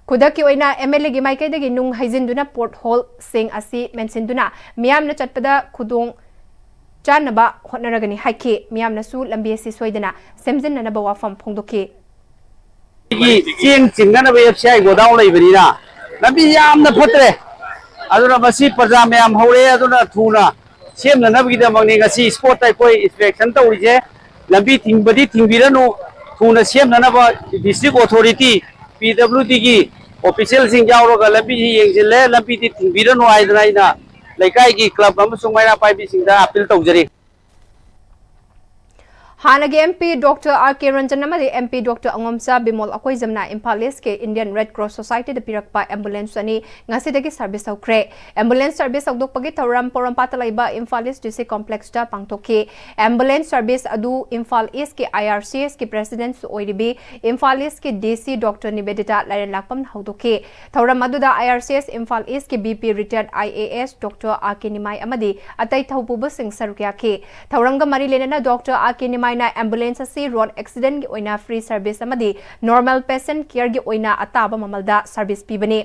ꯈꯨꯗꯛꯀꯤ ꯑꯣꯏꯅ ꯑꯦꯝ ꯑꯦꯜ ꯑꯦꯒꯤ ꯃꯥꯏꯀꯩꯗꯒꯤ ꯅꯨꯡ ꯍꯩꯖꯤꯟꯗꯨꯅ ꯄꯣꯠ ꯍꯣꯜꯁꯤꯡ ꯑꯁꯤ ꯃꯦꯟꯁꯤꯟꯗꯨꯅ ꯃꯤꯌꯥꯝꯅ ꯆꯠꯄꯗ ꯈꯨꯗꯣꯡ ꯆꯥꯅꯕ ꯍꯣꯠꯅꯔꯒꯅꯤ ꯍꯥꯏꯈꯤ꯫ ꯃꯤꯌꯥꯝꯅꯁꯨ ꯂꯝꯕꯤ ꯑꯁꯤ ꯁꯣꯏꯗꯅ ꯁꯦꯝꯖꯤꯟꯅꯅꯕ ꯋꯥꯐꯝ ꯐꯣꯡꯗꯣꯛꯈꯤ꯫ ꯑꯩꯈꯣꯏꯒꯤ ꯆꯦꯡ ꯆꯤꯡꯅꯅꯕ ꯑꯦꯐ ꯁꯤ ꯑꯥꯏ ꯒꯣꯗꯥꯎꯟ ꯂꯩꯕꯅꯤꯅ ꯂꯝꯕꯤ ꯌꯥꯝꯅ ꯐꯠꯇ꯭ꯔꯦ꯫ ꯑꯗꯨꯅ ꯃꯁꯤ ꯄ꯭ꯔꯖꯥ ꯃꯌꯥꯝ ꯍꯧꯔꯦ, ꯑꯗꯨꯅ ꯊꯨꯅ ꯁꯦꯝꯅꯅꯕꯒꯤꯗꯃꯛꯅꯤ ꯉꯁꯤ ꯏꯁꯄꯣꯠꯇ ꯑꯩꯈꯣꯏ ꯏꯟꯁꯄꯦꯛꯁꯟ ꯇꯧꯔꯤꯁꯦ꯫ ꯂꯝꯕꯤ ꯊꯤꯡꯕꯗꯤ ꯊꯤꯡꯕꯤꯔꯅꯨ, ꯊꯨꯅ ꯁꯦꯝꯅꯅꯕ ꯗꯤꯁꯇ꯭ꯔꯤꯛ ꯑꯣꯊꯣꯔꯤꯇꯤ, ꯄꯤ ꯗꯕ꯭ꯂꯤꯎ ꯗꯤꯒꯤ ꯑꯣꯐꯤꯁꯤꯌꯦꯜꯁꯤꯡ ꯌꯥꯎꯔꯒ ꯂꯝꯕꯤꯁꯤ ꯌꯦꯡꯁꯤꯜꯂꯦ꯫ ꯂꯝꯕꯤꯗꯤ ꯊꯤꯡꯕꯤꯔꯅꯨ ꯍꯥꯏꯗꯅ ꯑꯩꯅ ꯂꯩꯀꯥꯏꯒꯤ ꯀ꯭ꯂꯕ ꯑꯃꯁꯨꯡ ꯃꯩꯔꯥ ꯄꯥꯏꯕꯤꯁꯤꯡꯗ ꯑꯄꯤꯜ ꯇꯧꯖꯔꯤ꯫ ꯍꯥꯟꯅꯒꯤ ꯑꯦꯝ ꯄꯤ ꯗꯣꯛꯇꯔ ꯑꯥꯔ ꯀꯦ ꯔꯟꯖꯟ ꯑꯃꯗꯤ M P doctor ꯑꯉꯣꯝꯆꯥ Bimol ꯑꯀꯣꯏꯖꯝꯅ Imphal ꯏꯁꯀꯤ ꯏꯟꯗꯤꯌꯟ ꯔꯦꯗ ꯀ꯭ꯔꯣꯁ ꯁꯣꯁꯥꯏꯇꯤꯗ ꯄꯤꯔꯛꯄ ꯑꯦꯝꯕꯨꯂꯦꯟꯁ ꯑꯅꯤ ꯉꯁꯤꯗꯒꯤ ꯁꯔꯚꯤꯁ ꯍꯧꯈ꯭ꯔꯦ꯫ ꯑꯦꯝꯕꯨꯂꯦꯟꯁ ꯁꯔꯚꯤꯁ ꯍꯧꯗꯣꯛꯄꯒꯤ ꯊꯧꯔꯝ ꯄꯣꯔꯣꯝꯄꯥꯠꯇ ꯂꯩꯕ ꯏꯝꯐꯥꯜ ꯏꯁ ꯗꯤ ꯁꯤ ꯀꯣꯝꯄ꯭ꯂꯦꯛꯁꯇ ꯄꯥꯡꯊꯣꯛꯈꯤ꯫ ꯑꯦꯝꯕꯨꯂꯦꯟꯁ ꯁꯔꯚꯤꯁ ꯑꯗꯨ ꯏꯝꯐꯥꯜ ꯏꯁꯀꯤ ꯑꯥꯏ ꯑꯥꯔ ꯁꯤ ꯑꯦꯁꯀꯤ ꯄ꯭ꯔꯦꯁꯤꯗꯦꯟꯠꯁꯨ ꯑꯣꯏꯔꯤꯕꯤ ꯏꯝꯐꯥꯜ ꯏꯁꯀꯤ ꯗꯤ ꯁꯤ ꯗꯣꯛꯇꯔ ꯅꯤꯕꯦꯗꯤꯇꯥ ꯂꯥꯏꯔꯦꯟꯂꯥꯛꯄꯝꯅ ꯍꯧꯗꯣꯛꯈꯤ꯫ ꯊꯧꯔꯝ ꯑꯗꯨꯗ ꯑꯥꯏ ꯑꯥꯔ ꯁꯤ ꯑꯦꯁ ꯏꯝꯐꯥꯜ ꯏꯁꯀꯤ B P retired I A S doctor R K Nimai ꯑꯃꯗꯤ ꯑꯇꯩ ꯊꯧꯄꯨꯕꯁꯤꯡ ꯁꯔꯨꯛ ꯌꯥꯈꯤ꯫ ꯊꯧꯔꯝꯒ ꯃꯔꯤ ꯂꯩꯅꯅ ꯗꯣꯛꯇꯔ ꯑꯥꯔ ꯀꯦ ꯅꯤꯃꯥꯏꯅ ꯑꯦꯝꯕꯨꯂꯦꯟꯁ ꯑꯁꯤ ꯔꯣꯗ ꯑꯦꯛꯁꯤꯗꯦꯟꯠꯀꯤ ꯑꯣꯏꯅ ꯐ꯭ꯔꯤ ꯁꯔꯚꯤꯁ ꯑꯃꯗꯤ ꯅꯣꯔꯃꯦꯜ ꯄꯦꯁꯦꯟꯠ ꯀꯤꯌꯔꯒꯤ ꯑꯣꯏꯅ ꯑꯇꯥꯕ ꯃꯃꯜꯗ ꯁꯔꯚꯤꯁ ꯄꯤꯕꯅꯤ꯫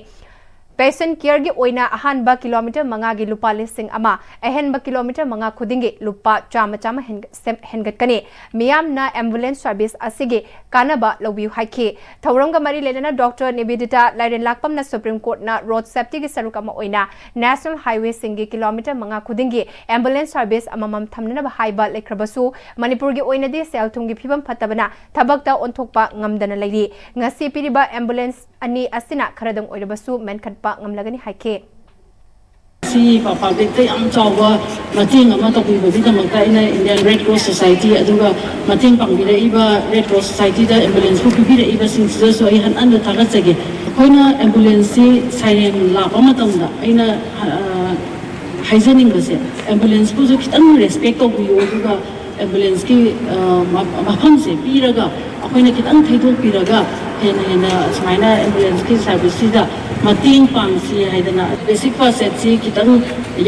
ꯄꯦꯁꯦꯟꯠ ꯀꯤꯌꯔꯒꯤ ꯑꯣꯏꯅ ꯑꯍꯥꯟꯕ ꯀꯤꯂꯣꯃꯤꯇꯔ ꯃꯉꯥꯒꯤ ꯂꯨꯄꯥ ꯂꯤꯁꯤꯡ ꯑꯃ, ꯑꯍꯦꯟꯕ ꯀꯤꯂꯣꯃꯤꯇꯔ ꯃꯉꯥ ꯈꯨꯗꯤꯡꯒꯤ ꯂꯨꯄꯥ ꯆꯥꯝꯃ ꯆꯥꯝꯃ ꯍꯦꯟ-, ꯁꯦꯝ-, ꯍꯦꯟꯒꯠꯀꯅꯤ꯫ ꯃꯤꯌꯥꯝꯅ ꯑꯦꯝꯕꯨꯂꯦꯟꯁ ꯁꯔꯚꯤꯁ ꯑꯁꯤꯒꯤ ꯀꯥꯟꯅꯕ ꯂꯧꯕꯤꯌꯨ ꯍꯥꯏꯈꯤ꯫ ꯊꯧꯔꯝꯒ ꯃꯔꯤ ꯂꯩꯅꯅ ꯗꯣꯛꯇꯔ ꯅꯤꯕꯦꯗꯤꯇꯥ ꯂꯥꯏꯔꯦꯟꯂꯥꯛꯄꯝꯅ ꯁꯨꯄ꯭ꯔꯤꯝ ꯀꯣꯔꯠꯅ ꯔꯣꯗ ꯁꯦꯐꯇꯤꯒꯤ ꯁꯔꯨꯛ ꯑꯃ ꯑꯣꯏꯅ ꯅꯦꯁꯅꯦꯜ ꯍꯥꯏꯋꯦꯁꯤꯡꯒꯤ ꯀꯤꯂꯣꯃꯤꯇꯔ ꯃꯉꯥ ꯈꯨꯗꯤꯡꯒꯤ ꯑꯦꯝꯕꯨꯂꯦꯟꯁ ꯁꯔꯚꯤꯁ ꯑꯃꯃꯝ ꯊꯝꯅꯅꯕ ꯍꯥꯏꯕ ꯂꯩꯈ꯭ꯔꯕꯁꯨ, ꯃꯅꯤꯄꯨꯔꯒꯤ ꯑꯣꯏꯅꯗꯤ ꯁꯦꯜ ꯊꯨꯝꯒꯤ ꯐꯤꯕꯝ ꯐꯠꯇꯕꯅ ꯊꯕꯛꯇ ꯑꯣꯟꯊꯣꯛꯄ ꯉꯝꯗꯅ ꯂꯩꯔꯤ꯫ ꯉꯁꯤ ꯄꯤꯔꯤꯕ ꯑꯦꯝꯕꯨꯂꯦꯟꯁ ꯑꯅꯤ ꯑꯁꯤꯅ ꯈꯔꯗꯪ ꯑꯣꯏꯔꯕꯁꯨ ꯃꯦꯟꯈꯠꯄ ꯉꯝꯂꯒꯅꯤ ꯍꯥꯏꯈꯤ꯫ ꯁꯤ ꯄ-, ꯄꯕ꯭ꯂꯤꯛꯇ ꯌꯥꯝ ꯆꯥꯎꯕ ꯃꯇꯦꯡ ꯑꯃ ꯇꯧꯕꯤꯕꯒꯤꯗꯃꯛꯇ ꯑꯩꯅ ꯏꯟꯗꯤꯌꯟ ꯔꯦꯗ ꯀ꯭ꯔꯣꯁ ꯁꯣꯁꯥꯏꯇꯤ, ꯑꯗꯨꯒ ꯃꯇꯦꯡ ꯄꯥꯡꯕꯤꯔꯛꯏꯕ ꯔꯦꯗ ꯀ꯭ꯔꯣꯁ ꯁꯣꯁꯥꯏꯇꯤꯗ ꯑꯦꯝꯕꯨꯂꯦꯟꯁꯄꯨ ꯄꯤꯕꯤꯔꯛꯏꯕꯁꯤꯡꯁꯤꯗꯁꯨ ꯑꯩ ꯍꯟꯅ ꯍꯟꯅ ꯊꯥꯒꯠꯆꯒꯦ꯫ ꯑꯩꯈꯣꯏꯅ ꯑꯦꯝꯕꯨꯂꯦꯟꯁꯁꯤ ꯁꯥꯏꯔꯦꯟ ꯂꯥꯛꯄ ꯃꯇꯝꯗ ꯑꯩꯅ, ꯑ, ꯍꯥꯏꯖꯅꯤꯡꯕꯁꯦ, ꯑꯦꯝꯕꯨꯂꯦꯟꯁꯄꯨꯁꯨ ꯈꯤꯇꯪ ꯔꯦꯁꯄꯦꯛ ꯇꯧꯕꯤꯌꯨ, ꯑꯗꯨꯒ ꯑꯦꯝꯕꯨꯂꯦꯟꯁꯀꯤ, ꯑ, ꯃ-, ꯃꯐꯝꯁꯦ ꯄꯤꯔꯒ ꯑꯩꯈꯣꯏꯅ ꯈꯤꯇꯪ ꯊꯩꯗꯣꯛꯄꯤꯔꯒ ꯍꯦꯟꯅ ꯍꯦꯟꯅ ꯁꯨꯃꯥꯏꯅ ꯑꯦꯝꯕꯨꯂꯦꯟꯁꯀꯤ ꯁꯥꯔꯚꯤꯁꯁꯤꯗ ꯃꯇꯦꯡ ꯄꯥꯡꯁꯤ ꯍꯥꯏꯗꯅ ꯕꯦꯁꯤꯛ ꯐꯥꯔꯁ ꯑꯦꯗꯁꯤ ꯈꯤꯇꯪ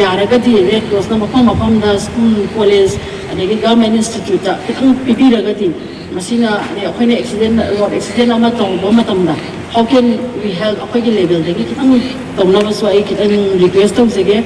ꯌꯥꯔꯒꯗꯤ ꯔꯦꯗ ꯀ꯭ꯔꯣꯁꯅ ꯃꯐꯝ ꯃꯐꯝꯗ ꯁ꯭ꯀꯨꯜ, ꯀꯣꯂꯦꯖ, ꯑꯗꯒꯤ ꯒꯚꯔꯟꯃꯦꯟ ꯏꯟꯁꯇꯤꯇ꯭ꯌꯨꯠꯇ ꯈꯤꯇꯪ ꯄꯤꯕꯤꯔꯒꯗꯤ ꯃꯁꯤꯅ ꯑꯩꯈꯣꯏꯅ ꯑꯦꯛꯁꯤꯗꯦꯟ, ꯔꯣꯗ ꯑꯦꯛꯁꯤꯗꯦꯟ ꯑꯃ ꯇꯧꯕ ꯃꯇꯝꯗ how can we help, ꯑꯩꯈꯣꯏꯒꯤ ꯂꯦꯚꯦꯜꯗꯒꯤ ꯈꯤꯇꯪ ꯇꯧꯅꯕꯁꯨ ꯑꯩ ꯈꯤꯇꯪ ꯔꯤꯀ꯭ꯋꯦꯁ ꯇꯧꯖꯒꯦ꯫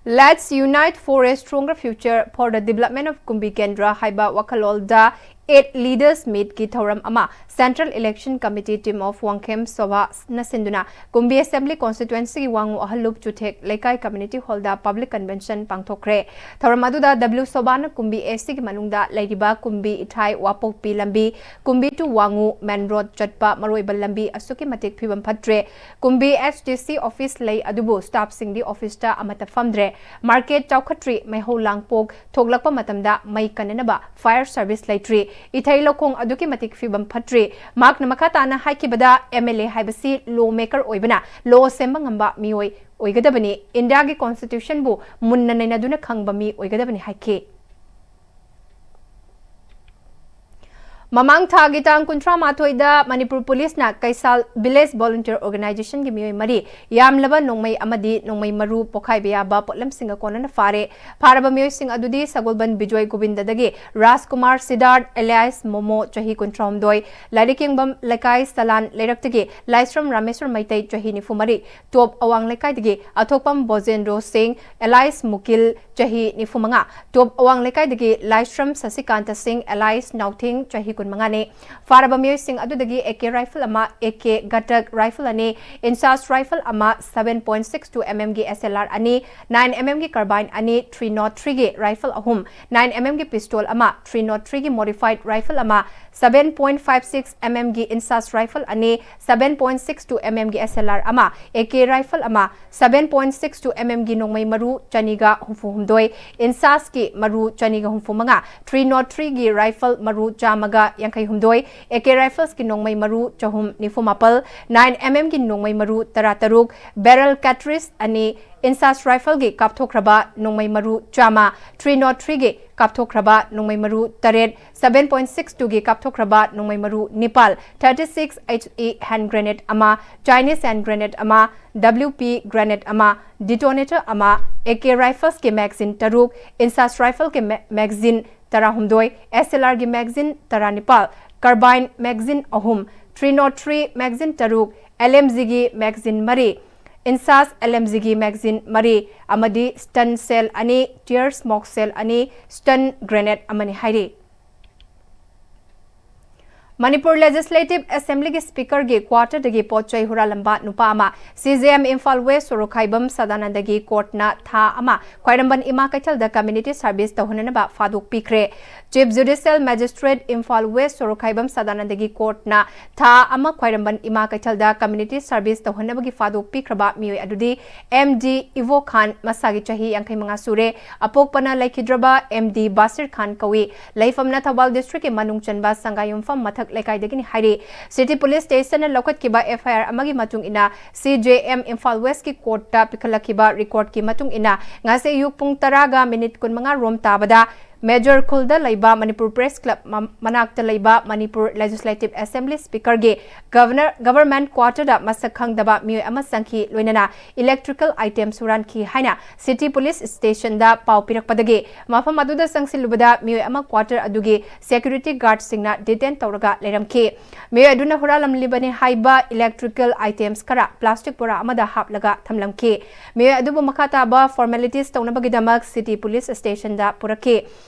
Let's unite for a stronger future for the development of ꯀꯨꯝꯕꯤ ꯀꯦꯟꯗ꯭ꯔ ꯍꯥꯏꯕ ꯋꯥꯈꯜꯂꯣꯟꯗ ꯑꯦꯠ ꯂꯤꯗꯔꯁ ꯃꯤꯠꯀꯤ ꯊꯧꯔꯝ ꯑꯃ Central Election Committee Team of Wangkhem ꯁꯣꯚꯥꯅ ꯁꯤꯟꯗꯨꯅ ꯀꯨꯝꯕꯤ Assembly Constituencyꯒꯤ ꯋꯥꯡꯉꯨ ꯑꯍꯜꯂꯨꯞ ꯆꯨꯊꯦꯛ ꯂꯩꯀꯥꯏ Community Hallꯗ Public Convention ꯄꯥꯡꯊꯣꯛꯈ꯭ꯔꯦ꯫ ꯊꯧꯔꯝ ꯑꯗꯨꯗ W ꯁꯣꯚꯥꯅ ꯀꯨꯝꯕꯤ ACꯒꯤ ꯃꯅꯨꯡꯗ ꯂꯩꯔꯤꯕ ꯀꯨꯝꯕꯤ ꯏꯊꯥꯏ ꯋꯥꯄꯣꯛꯄꯤ ꯂꯝꯕꯤ, ꯀꯨꯝꯕꯤ to ꯋꯥꯡꯉꯨ main road ꯆꯠꯄ ꯃꯔꯨꯑꯣꯏꯕ ꯂꯝꯕꯤ ꯑꯁꯨꯛꯀꯤ ꯃꯇꯤꯛ ꯐꯤꯕꯝ ꯐꯠꯇ꯭ꯔꯦ꯫ ꯀꯨꯝꯕꯤ HDC office ꯂꯩ ꯑꯗꯨꯕꯨ staffꯁꯤꯡꯗꯤ officeꯇ ꯑꯃꯠꯇ ꯐꯝꯗ꯭ꯔꯦ꯫ Market ꯆꯥꯎꯈꯠꯇ꯭ꯔꯤ, ꯃꯩꯍꯧ ꯂꯥꯡꯄꯣꯛ ꯊꯣꯛꯂꯛꯄ ꯃꯇꯝꯗ ꯃꯩ ꯀꯟꯅꯅꯕ fire service ꯂꯩꯇ꯭ꯔꯤ꯫ ꯏꯊꯩ ꯂꯧꯈꯣꯡ ꯑꯗꯨꯛꯀꯤ ꯃꯇꯤꯛ ꯐꯤꯕꯝ ꯐꯠꯇ꯭ꯔꯤ꯫ ꯃꯍꯥꯛꯅ ꯃꯈꯥ ꯇꯥꯅ ꯍꯥꯏꯈꯤꯕꯗ, MLA ꯍꯥꯏꯕꯁꯤ law maker ꯑꯣꯏꯕꯅ law ꯁꯦꯝꯕ ꯉꯝꯕ ꯃꯤꯑꯣꯏ ꯑꯣꯏꯒꯗꯕꯅꯤ꯫ ꯏꯟꯗꯤꯌꯥꯒꯤ Constitutionꯕꯨ ꯃꯨꯟꯅ ꯅꯩꯅꯗꯨꯅ ꯈꯪꯕ ꯃꯤ ꯑꯣꯏꯒꯗꯕꯅꯤ ꯍꯥꯏꯈꯤ꯫ ꯃꯃꯥꯡ ꯊꯥꯒꯤ ꯇꯥꯡ ꯀꯨꯟꯊ꯭ꯔꯥ ꯃꯥꯊꯣꯏꯗ ꯃꯅꯤꯄꯨꯔ ꯄꯨꯂꯤꯁꯅ ꯀꯩꯁꯥꯜ Village Volunteer Organizationꯒꯤ ꯃꯤꯑꯣꯏ ꯃꯔꯤ ꯌꯥꯝꯂꯕ ꯅꯣꯡꯃꯩ ꯑꯃꯗꯤ ꯅꯣꯡꯃꯩ ꯃꯔꯨ ꯄꯣꯈꯥꯏꯕ ꯌꯥꯕ ꯄꯣꯠꯂꯝꯁꯤꯡꯒ ꯀꯣꯟꯅꯅ ꯐꯥꯔꯦ꯫ ꯐꯥꯔꯕ ꯃꯤꯑꯣꯏꯁꯤꯡ ꯑꯗꯨꯗꯤ ꯁꯒꯣꯜꯕꯟ ꯕꯤꯖꯣꯏ ꯒꯣꯕꯤꯟꯗꯗꯒꯤ ꯔꯥꯖꯀꯨꯃꯥꯔ ꯁꯤꯗꯥꯔꯠ alias ꯃꯣꯃꯣ, ꯆꯍꯤ ꯀꯨꯟꯊ꯭ꯔꯥꯍꯨꯝꯗꯣꯏ, ꯂꯥꯏꯔꯤꯛ ꯌꯦꯡꯕꯝ ꯂꯩꯀꯥꯏ ꯁꯂꯥꯟ ꯂꯩꯔꯛꯇꯒꯤ ꯂꯥꯏꯁ꯭ꯔꯝ ꯔꯥꯃꯦꯁ꯭ꯋꯔ ꯃꯩꯇꯩ, ꯆꯍꯤ ꯅꯤꯐꯨ ꯃꯔꯤ, ꯇꯣꯞ ꯑꯋꯥꯡ ꯂꯩꯀꯥꯏꯗꯒꯤ ꯑꯊꯣꯛꯄꯝ ꯕꯣꯖꯦꯟꯗ꯭ꯔꯣ ꯁꯤꯡ alias ꯃꯨꯀꯤꯜ, ꯆꯍꯤ ꯅꯤꯐꯨ ꯃꯉꯥ, ꯇꯣꯞ ꯑꯋꯥꯡ ꯂꯩꯀꯥꯏꯗꯒꯤ ꯂꯥꯏꯁ꯭ꯔꯝ ꯁꯁꯤꯀꯥꯟꯇ ꯁꯤꯡ alias ꯅꯥꯎꯊꯤꯡ, ꯆꯍꯤ ꯀꯨꯟ ꯃꯉꯥꯅꯤ꯫ ꯐꯥꯔꯕ ꯃꯤꯑꯣꯏꯁꯤꯡ ꯑꯗꯨꯗꯒꯤ AK rifle ꯑꯃ, AK Gatak rifle ꯑꯅꯤ, INSAS rifle ꯑꯃ, seven point six two mmꯒꯤ SLR ꯑꯅꯤ, nine mmꯒꯤ carbine ꯑꯅꯤ, three nought threeꯒꯤ rifle ꯑꯍꯨꯝ, nine mmꯒꯤ pistol ꯑꯃ, three nought threeꯒꯤ modified rifle ꯑꯃ, seven point five six mmꯒꯤ INSAS rifle ꯑꯅꯤ, seven point six two mmꯒꯤ SLR ꯑꯃ, AK rifle ꯑꯃ, seven point six two mmꯒꯤ ꯅꯣꯡꯃꯩ ꯃꯔꯨ ꯆꯅꯤꯒ ꯍꯨꯝꯐꯨ ꯍꯨꯝꯗꯣꯏ, INSASꯀꯤ ꯃꯔꯨ ꯆꯅꯤꯒ ꯍꯨꯝꯐꯨ ꯃꯉꯥ, three nought threeꯒꯤ rifle ꯃꯔꯨ ꯆꯥꯝꯃꯒ ꯌꯥꯡꯈꯩ ꯍꯨꯝꯗꯣꯏ, AK riflesꯀꯤ ꯅꯣꯡꯃꯩ ꯃꯔꯨ ꯆꯍꯨꯝ ꯅꯤꯐꯨ ꯃꯥꯄꯜ, nine mmꯒꯤ ꯅꯣꯡꯃꯩ ꯃꯔꯨ ꯇꯔꯥ ꯇꯔꯨꯛ, barrel cartridge ꯑꯅꯤ, INSAS rifleꯒꯤ ꯀꯥꯞꯊꯣꯛꯈ꯭ꯔꯕ ꯅꯣꯡꯃꯩ ꯃꯔꯨ ꯆꯥꯝꯃ, three nought threeꯒꯤ ꯀꯥꯞꯊꯣꯛꯈ꯭ꯔꯕ ꯅꯣꯡꯃꯩ ꯃꯔꯨ ꯇꯔꯦꯠ, seven point six twoꯒꯤ ꯀꯥꯞꯊꯣꯛꯈ꯭ꯔꯕ ꯅꯣꯡꯃꯩ ꯃꯔꯨ ꯅꯤꯄꯥꯜ, thirty six HE hand grenade ꯑꯃ, Chinese hand grenade ꯑꯃ, WP grenade ꯑꯃ, detonator ꯑꯃ, AK riflesꯀꯤ magazine ꯇꯔꯨꯛ, INSAS rifleꯒꯤ ma-, magazine ꯇꯔꯥꯍꯨꯝꯗꯣꯏ, SLRꯒꯤ magazine ꯇꯔꯥꯅꯤꯄꯥꯜ, carbine magazine ꯑꯍꯨꯝ, three nought three magazine ꯇꯔꯨꯛ, LMGꯒꯤ magazine ꯃꯔꯤ, INSAS LMGꯒꯤ magazine ꯃꯔꯤ ꯑꯃꯗꯤ stun shell ꯑꯅꯤ, tear smoke shell ꯑꯅꯤ, stun grenade ꯑꯃꯅꯤ ꯍꯥꯏꯔꯤ꯫ ꯃꯅꯤꯄꯨꯔ ꯂꯦꯖꯤꯁꯂꯦꯇꯤꯚ ꯑꯦꯁꯦꯝꯕ꯭ꯂꯤꯒꯤ ꯁ꯭ꯄꯤꯀꯔꯒꯤ ꯀ꯭ꯋꯥꯇꯔꯗꯒꯤ ꯄꯣꯠ ꯆꯩ ꯍꯨꯔꯥꯜꯂꯝꯕ ꯅꯨꯄꯥ ꯑꯃ ꯁꯤ ꯖꯦ ꯑꯦꯝ ꯏꯝꯐꯥꯜ ꯋꯦꯁ ꯁꯣꯔꯣꯛꯈꯥꯏꯕꯝ ꯁꯗꯥꯅꯟꯗꯒꯤ ꯀꯣꯔꯠꯅ ꯊꯥ ꯑꯃ ꯈ꯭ꯋꯥꯏꯔꯝꯕꯟ ꯏꯃꯥ ꯀꯩꯊꯦꯜꯗ ꯀꯝꯃ꯭ꯌꯨꯅꯤꯇꯤ ꯁꯔꯚꯤꯁ ꯇꯧꯍꯟꯅꯅꯕ ꯐꯥꯗꯣꯛ ꯄꯤꯈ꯭ꯔꯦ꯫ ꯆꯤꯐ ꯖꯨꯗꯤꯁꯤꯌꯦꯜ ꯃꯦꯖꯤꯁꯇ꯭ꯔꯦꯠ ꯏꯝꯐꯥꯜ ꯋꯦꯁ ꯁꯣꯔꯣꯛꯈꯥꯏꯕꯝ ꯁꯗꯥꯅꯟꯗꯒꯤ ꯀꯣꯔꯠꯅ ꯊꯥ ꯑꯃ ꯈ꯭ꯋꯥꯏꯔꯝꯕꯟ ꯏꯃꯥ ꯀꯩꯊꯦꯜꯗ ꯀꯝꯃ꯭ꯌꯨꯅꯤꯇꯤ ꯁꯔꯚꯤꯁ ꯇꯧꯍꯟꯅꯕꯒꯤ ꯐꯥꯗꯣꯛ ꯄꯤꯈ꯭ꯔꯕ ꯃꯤꯑꯣꯏ ꯑꯗꯨꯗꯤ ꯑꯦꯝ ꯗꯤ ꯏꯕꯣ ꯈꯥꯟ, ꯃꯁꯥꯒꯤ ꯆꯍꯤ ꯌꯥꯡꯈꯩ ꯃꯉꯥ ꯁꯨꯔꯦ, ꯑꯄꯣꯛꯄꯅ ꯂꯩꯈꯤꯗ꯭ꯔꯕ ꯑꯦꯝ ꯗꯤ ꯕꯥꯁꯤꯔ ꯈꯥꯟ ꯀꯧꯏ꯫ ꯂꯩꯐꯝꯅ ꯊꯧꯕꯥꯜ ꯗꯤꯁꯇ꯭ꯔꯤꯛꯀꯤ ꯃꯅꯨꯡ ꯆꯟꯕ ꯁꯪꯒꯥꯌꯨꯝꯐꯝ ꯃꯊꯛ ꯂꯩꯀꯥꯏꯗꯒꯤꯅꯤ ꯍꯥꯏꯔꯤ꯫ ꯁꯤꯇꯤ ꯄꯨꯂꯤꯁ ꯁ꯭ꯇꯦꯁꯟꯅ ꯂꯧꯈꯠꯈꯤꯕ ꯑꯦꯐ ꯑꯥꯏ ꯑꯥꯔ ꯑꯃꯒꯤ ꯃꯇꯨꯡ ꯏꯟꯅ ꯁꯤ ꯖꯦ ꯑꯦꯝ ꯏꯝꯐꯥꯜ ꯋꯦꯁꯀꯤ ꯀꯣꯔꯠꯇ ꯄꯤꯈꯠꯂꯛꯈꯤꯕ ꯔꯤꯀꯣꯔꯠꯀꯤ ꯃꯇꯨꯡ ꯏꯟꯅ ꯉꯁꯤ ꯑꯌꯨꯛ ꯄꯨꯡ ꯇꯔꯥꯒ ꯃꯤꯅꯤꯠ ꯀꯨꯟꯃꯉꯥ ꯔꯣꯝ ꯇꯥꯕꯗ ꯃꯦꯖꯔ ꯈꯨꯜꯗ ꯂꯩꯕ ꯃꯅꯤꯄꯨꯔ ꯄ꯭ꯔꯦꯁ ꯀ꯭ꯂꯕ ꯃ-, ꯃꯅꯥꯛꯇ ꯂꯩꯕ ꯃꯅꯤꯄꯨꯔ ꯂꯦꯖꯤꯁꯂꯦꯇꯤꯚ ꯑꯦꯁꯦꯝꯕ꯭ꯂꯤ ꯁ꯭ꯄꯤꯀꯔꯒꯤ ꯒꯚꯔꯅꯔ, ꯒꯚꯔꯟꯃꯦꯟꯠ ꯀ꯭ꯋꯥꯇꯔꯗ ꯃꯁꯛ ꯈꯪꯗꯕ ꯃꯤꯑꯣꯏ ꯑꯃ ꯆꯪꯈꯤ, ꯂꯣꯏꯅꯅ ꯏꯂꯦꯛꯇ꯭ꯔꯤꯀꯦꯜ ꯑꯥꯏꯇꯦꯝꯁ ꯍꯨꯔꯥꯟꯈꯤ ꯍꯥꯏꯅ ꯁꯤꯇꯤ ꯄꯨꯂꯤꯁ ꯁ꯭ꯇꯦꯁꯟꯗ ꯄꯥꯎ ꯄꯤꯔꯛꯄꯗꯒꯤ ꯃꯐꯝ ꯑꯗꯨꯗ ꯆꯪꯁꯤꯜꯂꯨꯕꯗ ꯃꯤꯑꯣꯏ ꯑꯃ ꯀ꯭ꯋꯥꯇꯔ ꯑꯗꯨꯒꯤ ꯁꯦꯀ꯭ꯌꯨꯔꯤꯇꯤ ꯒꯥꯔꯗꯁꯤꯡꯅ ꯗꯤꯇꯦꯟ ꯇꯧꯔꯒ ꯂꯩꯔꯝꯈꯤ꯫ ꯃꯤꯑꯣꯏ ꯑꯗꯨꯅ ꯍꯨꯔꯥꯜꯂꯝꯂꯤꯕꯅꯤ ꯍꯥꯏꯕ ꯏꯂꯦꯛꯇ꯭ꯔꯤꯀꯦꯜ ꯑꯥꯏꯇꯦꯝꯁ ꯈꯔ ꯄ꯭ꯂꯥꯁꯇꯤꯛ ꯕꯣꯔꯥ ꯑꯃꯗ ꯍꯥꯞꯂꯒ ꯊꯝꯂꯝꯈꯤ꯫ ꯃꯤꯑꯣꯏ ꯑꯗꯨꯕꯨ ꯃꯈꯥ ꯇꯥꯕ ꯐꯣꯔꯃꯦꯂꯤꯇꯤꯁ ꯇꯧꯅꯕꯒꯤꯗꯃꯛ ꯁꯤꯇꯤ ꯄꯨꯂꯤꯁ ꯁ꯭ꯇꯦꯁꯟꯗ ꯄꯨꯔꯛꯈꯤ꯫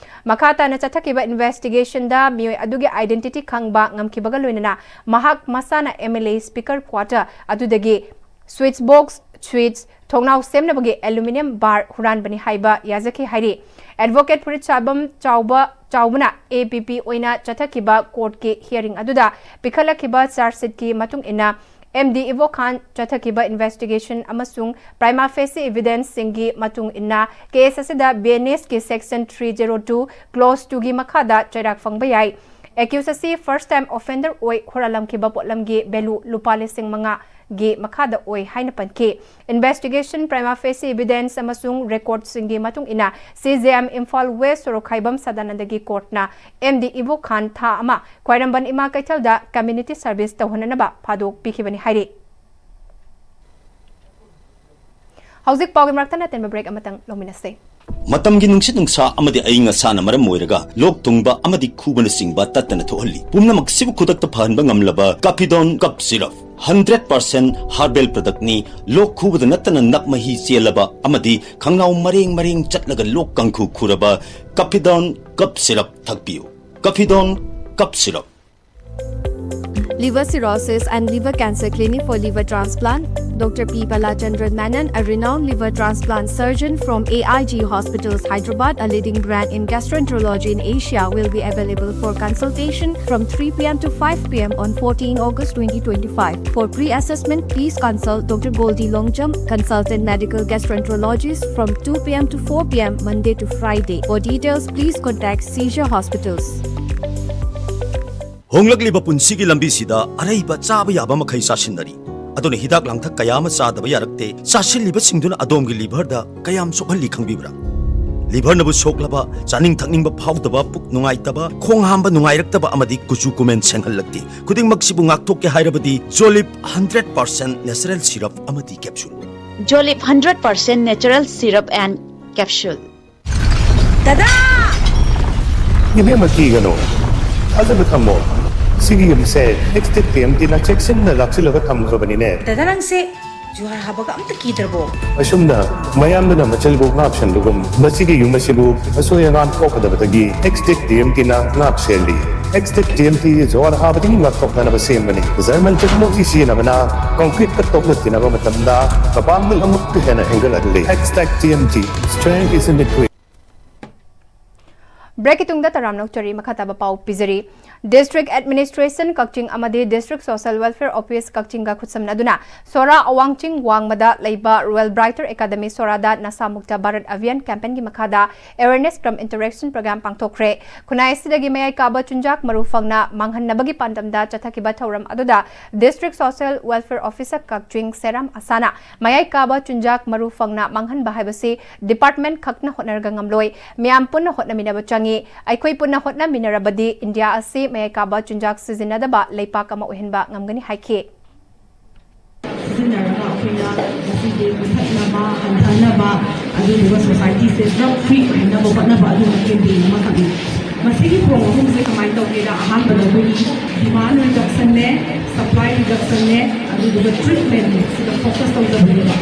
ꯃꯈꯥ ꯇꯥꯅ ꯆꯠꯊꯈꯤꯕ ꯏꯟꯚꯦꯁꯇꯤꯒꯦꯁꯟꯗ ꯃꯤꯑꯣꯏ ꯑꯗꯨꯒꯤ ꯑꯥꯏꯗꯦꯟꯇꯤꯇꯤ ꯈꯪꯕ ꯉꯝꯈꯤꯕꯒ ꯂꯣꯏꯅꯅ ꯃꯍꯥꯛ ꯃꯁꯥꯅ ꯑꯦꯝ ꯑꯦꯜ ꯑꯦ ꯁ꯭ꯄꯤꯀꯔ ꯀ꯭ꯋꯥꯇꯔ ꯑꯗꯨꯗꯒꯤ ꯁ꯭ꯋꯤꯆ ꯕꯣꯛꯁ, ꯁ꯭ꯋꯤꯆ, ꯊꯣꯡꯅꯥꯎ ꯁꯦꯝꯅꯕꯒꯤ ꯑꯦꯂꯨꯃꯤꯅꯤꯌꯝ ꯕꯥꯔ ꯍꯨꯔꯥꯟꯕꯅꯤ ꯍꯥꯏꯕ ꯌꯥꯖꯈꯤ ꯍꯥꯏꯔꯤ꯫ ꯑꯦꯗꯚꯣꯀꯦꯠ ꯐꯨꯔꯤꯠꯁꯥꯕꯝ ꯆꯥꯎꯕ, ꯆꯥꯎꯕꯅ ꯑꯦ ꯄꯤ ꯄꯤ ꯑꯣꯏꯅ ꯆꯠꯊꯈꯤꯕ ꯀꯣꯔꯠꯀꯤ ꯍꯤꯌꯔꯤꯡ ꯑꯗꯨꯗ ꯄꯤꯈꯠꯂꯛꯈꯤꯕ ꯆꯥꯔꯖꯁꯤꯠꯀꯤ ꯃꯇꯨꯡ ꯏꯟꯅ, ꯑꯦꯝ ꯗꯤ ꯏꯕꯣ ꯈꯥꯟ ꯆꯠꯊꯈꯤꯕ ꯏꯟꯚꯦꯁꯇꯤꯒꯦꯁꯟ ꯑꯃꯁꯨꯡ ꯄ꯭ꯔꯥꯏꯃꯥ ꯐꯦꯁꯤ ꯏꯚꯤꯗꯦꯟꯁꯁꯤꯡꯒꯤ ꯃꯇꯨꯡ ꯏꯟꯅ ꯀꯦꯁ ꯑꯁꯤꯗ ꯕꯤ ꯑꯦꯟ ꯑꯦꯁꯀꯤ section three zero two clause ꯇꯨꯒꯤ ꯃꯈꯥꯗ ꯆꯩꯔꯥꯛ ꯐꯪꯕ ꯌꯥꯏ꯫ ꯑꯦꯀ꯭ꯌꯨꯁ ꯑꯁꯤ ꯐꯥꯔꯁ ꯇꯥꯏꯝ ꯑꯣꯐꯦꯟꯗꯔ ꯑꯣꯏ, ꯍꯨꯔꯥꯜꯂꯝꯈꯤꯕ ꯄꯣꯠꯂꯝꯒꯤ ꯚꯦꯂꯨ ꯂꯨꯄꯥ ꯂꯤꯁꯤꯡ ꯃꯉꯥꯒꯤ ꯃꯈꯥꯗ ꯑꯣꯏ ꯍꯥꯏꯅ ꯄꯟꯈꯤ꯫ ꯏꯟꯚꯦꯁꯇꯤꯒꯦꯁꯟ, ꯄ꯭ꯔꯥꯏꯃꯥ ꯐꯦꯁꯤ ꯏꯚꯤꯗꯦꯟꯁ ꯑꯃꯁꯨꯡ ꯔꯦꯀꯣꯔꯗꯁꯤꯡꯒꯤ ꯃꯇꯨꯡ ꯏꯟꯅ C J M Imphal West ꯁꯣꯔꯣꯛꯈꯥꯏꯕꯝ ꯁꯗꯥꯅꯟꯗꯒꯤ ꯀꯣꯔꯠꯅ ꯑꯦꯝ ꯗꯤ ꯏꯕꯣ ꯈꯥꯟ ꯊꯥ ꯑꯃ ꯈ꯭ꯋꯥꯏꯔꯝꯕꯟ ꯏꯃꯥ ꯀꯩꯊꯦꯜꯗ ꯀꯝꯃ꯭ꯌꯨꯅꯤꯇꯤ ꯁꯔꯚꯤꯁ ꯇꯧꯍꯟꯅꯅꯕ ꯐꯥꯗꯣꯛ ꯄꯤꯈꯤꯕꯅꯤ ꯍꯥꯏꯔꯤ꯫ ꯍꯧꯖꯤꯛ ꯄꯥꯎꯒꯤ ꯃꯔꯛꯇ ꯑꯇꯦꯟꯕ ꯕ꯭ꯔꯦꯛ ꯑꯃꯇꯪ ꯂꯧꯃꯤꯟꯅꯁꯦ꯫ ꯃꯇꯝꯒꯤ ꯅꯨꯡꯁꯤꯠ ꯅꯨꯡꯁꯥ ꯑꯃꯗꯤ ꯑꯏꯪ ꯑꯁꯥꯅ ꯃꯔꯝ ꯑꯣꯏꯔꯒ ꯂꯣꯛ ꯊꯨꯡꯕ ꯑꯃꯗꯤ ꯈꯨꯕꯅꯆꯤꯡꯕ ꯇꯠꯇꯅ ꯊꯣꯛꯍꯜꯂꯤ꯫ ꯄꯨꯝꯅꯃꯛꯁꯤꯕꯨ ꯈꯨꯗꯛꯇ ꯐꯍꯟꯕ ꯉꯝꯂꯕ ꯀꯥꯄꯤꯗꯣꯟ cup syrup, hundred percent herbal ꯄ꯭ꯔꯗꯛꯅꯤ꯫ ꯂꯣꯛ ꯈꯨꯕꯗ ꯅꯠꯇꯅ ꯅꯞ ꯃꯍꯤ ꯆꯦꯜꯂꯕ ꯑꯃꯗꯤ ꯈꯪꯅꯥꯎ ꯃꯔꯦꯡ ꯃꯔꯦꯡ ꯆꯠꯂꯒ ꯂꯣꯛ ꯀꯥꯡꯈꯨ ꯈꯨꯔꯕ ꯀꯥꯄꯤꯗꯣꯟ ꯀꯞ ꯁꯤꯔꯞ ꯊꯛꯄꯤꯌꯨ꯫ ꯀꯥꯄꯤꯗꯣꯟ cup syrup. Liver Cirrhosis and Liver Cancer Clinic for liver transplant. Doctor P Balachandran Menon, a renowned liver transplant surgeon from A I G Hospitals, Hyderabad, a leading brand in gastroenterology in Asia, will be available for consultation from three p m to five p m on fourteen August twenty twenty-five. For pre-assessment, please consult Doctor Goldie Longjam, consultant medical gastroenterologist, from two p m to four p m Monday to Friday. For details, please contact Seizure Hospitals. ꯍꯣꯡꯂꯛꯂꯤꯕ ꯄꯨꯟꯁꯤꯒꯤ ꯂꯝꯕꯤꯁꯤꯗ ꯑꯔꯩꯕ ꯆꯥꯕ ꯌꯥꯕ ꯃꯈꯩ ꯆꯥꯁꯤꯟꯅꯔꯤ꯫ ꯑꯗꯨꯅ ꯍꯤꯗꯥꯛ ꯂꯥꯡꯊꯛ ꯀꯌꯥ ꯑꯃ ꯆꯥꯗꯕ ꯌꯥꯔꯛꯇꯦ꯫ ꯆꯥꯁꯤꯜꯂꯤꯕꯁꯤꯡꯗꯨꯅ ꯑꯗꯣꯝꯒꯤ ꯂꯤꯚꯔꯗ ꯀꯌꯥꯝ ꯁꯣꯛꯍꯜꯂꯤ ꯈꯪꯕꯤꯕ꯭ꯔꯥ? ꯂꯤꯚꯔꯅꯕꯨ ꯁꯣꯛꯂꯕ, ꯆꯥꯅꯤꯡ ꯊꯛꯅꯤꯡꯕ ꯐꯥꯎꯗꯕ, ꯄꯨꯛ ꯅꯨꯡꯉꯥꯏꯇꯕ, ꯈꯣꯡ ꯍꯥꯝꯕ ꯅꯨꯡꯉꯥꯏꯔꯛꯇꯕ ꯑꯃꯗꯤ ꯀꯨꯆꯨ ꯀꯨꯃꯦꯟ ꯁꯦꯡꯍꯜꯂꯛꯇꯦ꯫ ꯈꯨꯗꯤꯡꯃꯛꯁꯤꯕꯨ ꯉꯥꯛꯊꯣꯛꯀꯦ ꯍꯥꯏꯔꯕꯗꯤ ꯖꯣꯂꯤꯞ ꯍꯟꯗ꯭ꯔꯦꯠ ꯄꯥꯔꯁꯦꯟ ꯅꯦꯆꯔꯦꯜ ꯁꯤꯔꯞ ꯑꯃꯗꯤ capsule. Jolip hundred percent natural syrup and capsule. ꯗꯗꯥ! ꯏꯕꯦꯝꯃ, ꯀꯤꯒꯅꯨ, ꯊꯥꯖꯕ ꯊꯝꯃꯣ꯫ ꯁꯤꯒꯤ ꯌꯨꯝꯁꯦ ꯑꯦꯛꯁꯇꯦꯛ ꯇꯤ ꯑꯦꯝ ꯇꯤꯅ ꯆꯦꯛꯁꯤꯟꯅ ꯂꯥꯛꯁꯤꯜꯂꯒ ꯊꯝꯈ꯭ꯔꯕꯅꯤꯅꯦ꯫ ꯗꯗꯥ, ꯅꯪꯁꯦ ꯖꯨꯍꯥꯔ ꯍꯥꯕꯒ ꯑꯝꯇ ꯀꯤꯗ꯭ꯔꯕꯣ? ꯑꯁꯨꯝꯅ ꯃꯌꯥꯝꯗꯨꯅ ꯃꯆꯜꯕꯨ ꯉꯥꯛ ꯁꯦꯟꯕꯒꯨꯝ, ꯃꯁꯤꯒꯤ ꯌꯨꯝ ꯑꯁꯤꯕꯨ ꯑꯁꯣꯏ ꯑꯉꯥꯝ ꯊꯣꯛꯀꯗꯕꯗꯒꯤ ꯑꯦꯛꯁꯇꯦꯛ ꯇꯤ ꯑꯦꯝ ꯇꯤꯅ ꯉꯥꯛ ꯁꯦꯜꯂꯤ꯫ ꯑꯦꯛꯁꯇꯦꯛ ꯇꯤ ꯑꯦꯝ ꯇꯤ ꯖꯨꯍꯥꯔ ꯍꯥꯕꯗꯒꯤ ꯉꯥꯛꯊꯣꯛꯅꯅꯕ ꯁꯦꯝꯕꯅꯤ꯫ ꯖꯔꯃꯟ ꯇꯦꯛꯅꯣꯂꯣꯖꯤ ꯁꯤꯖꯤꯟꯅꯕꯅ ꯀꯪꯀ꯭ꯔꯤꯠꯀ ꯇꯣꯛꯅ ꯇꯤꯟꯅꯕ ꯃꯇꯝꯗ ꯃꯄꯥꯡꯒꯜ ꯑꯃꯨꯛꯀ ꯍꯦꯟꯅ ꯍꯦꯟꯒꯠꯍꯜꯂꯤ꯫ ꯑꯦꯛꯁꯇꯦꯛ T M T, strength is in the grit. ꯕ꯭ꯔꯦꯛꯀꯤ ꯇꯨꯡꯗ ꯇꯔꯥꯝꯅ ꯑꯣꯛꯆꯔꯤ꯫ ꯃꯈꯥ ꯇꯥꯕ ꯄꯥꯎ ꯄꯤꯖꯔꯤ꯫ District Administration ꯀꯛꯆꯤꯡ ꯑꯃꯗꯤ District Social Welfare Office ꯀꯛꯆꯤꯡꯒ ꯈꯨꯠꯁꯝꯅꯗꯨꯅ ꯁꯣꯔꯥ ꯑꯋꯥꯡ ꯆꯤꯡ ꯋꯥꯡꯃꯗ ꯂꯩꯕ Royal Brighter Academy ꯁꯣꯔꯥꯗ ꯅꯁꯥ ꯃꯨꯛꯇ ꯚꯥꯔꯠ ꯑꯚꯤꯌꯥꯟ campaignꯒꯤ ꯃꯈꯥꯗ awareness cum interaction program ꯄꯥꯡꯊꯣꯛꯈ꯭ꯔꯦ꯫ ꯈꯨꯟꯅꯥꯏ ꯑꯁꯤꯗꯒꯤ ꯃꯌꯥꯏ ꯀꯥꯕ ꯆꯨꯟꯖꯥꯛ ꯃꯔꯨ ꯐꯪꯅ ꯃꯥꯡꯍꯟꯅꯕꯒꯤ ꯄꯥꯟꯗꯝꯗ ꯆꯠꯊꯈꯤꯕ ꯊꯧꯔꯝ ꯑꯗꯨꯗ District Social Welfare Officer ꯀꯛꯆꯤꯡ ꯁꯦꯔꯥꯝ ꯑꯁꯥꯅ ꯃꯌꯥꯏ ꯀꯥꯕ ꯆꯨꯟꯖꯥꯛ ꯃꯔꯨ ꯐꯪꯅ ꯃꯥꯡꯍꯟꯕ ꯍꯥꯏꯕꯁꯤ department ꯈꯛꯅ ꯍꯣꯠꯅꯔꯒ ꯉꯝꯂꯣꯏ꯫ ꯃꯌꯥꯝ ꯄꯨꯟꯅ ꯍꯣꯠꯅꯃꯤꯟꯅꯕ ꯆꯪꯏ꯫ ꯑꯩꯈꯣꯏ ꯄꯨꯟꯅ ꯍꯣꯠꯅꯃꯤꯟꯅꯔꯕꯗꯤ ꯏꯟꯗꯤꯌꯥ ꯑꯁꯤ ꯃꯌꯥꯏ ꯀꯥꯕ ꯆꯨꯟꯖꯥꯛ ꯁꯤꯖꯤꯟꯅꯗꯕ ꯂꯩꯄꯥꯛ ꯑꯃ ꯑꯣꯏꯍꯟꯕ ꯉꯝꯒꯅꯤ ꯍꯥꯏꯈꯤ꯫ ꯁꯤꯖꯤꯟꯅꯔꯒ ꯑꯩꯈꯣꯏꯅ ꯃꯁꯤꯒꯤ ꯃꯨꯊꯠꯅꯕ, ꯍꯟꯊꯅꯕ, ꯑꯗꯨꯗꯨꯒ societyꯁꯦ drug free ꯑꯣꯏꯍꯟꯅꯕ ꯍꯣꯠꯅꯕ ꯑꯗꯨꯒꯤ campaign ꯑꯃꯈꯛꯅꯤ꯫ ꯃꯁꯤꯒꯤ ꯊꯣꯡ ꯑꯍꯨꯝꯁꯦ ꯀꯃꯥꯏꯅ ꯇꯧꯒꯦꯗ, ꯑꯍꯥꯟꯕꯗ ꯑꯩꯈꯣꯏꯒꯤ demand reductionꯅꯦ, supply reductionꯅꯦ, ꯑꯗꯨꯗꯨꯒ treatmentꯁꯤꯗ focus ꯇꯧꯖꯕꯅꯦꯕ꯫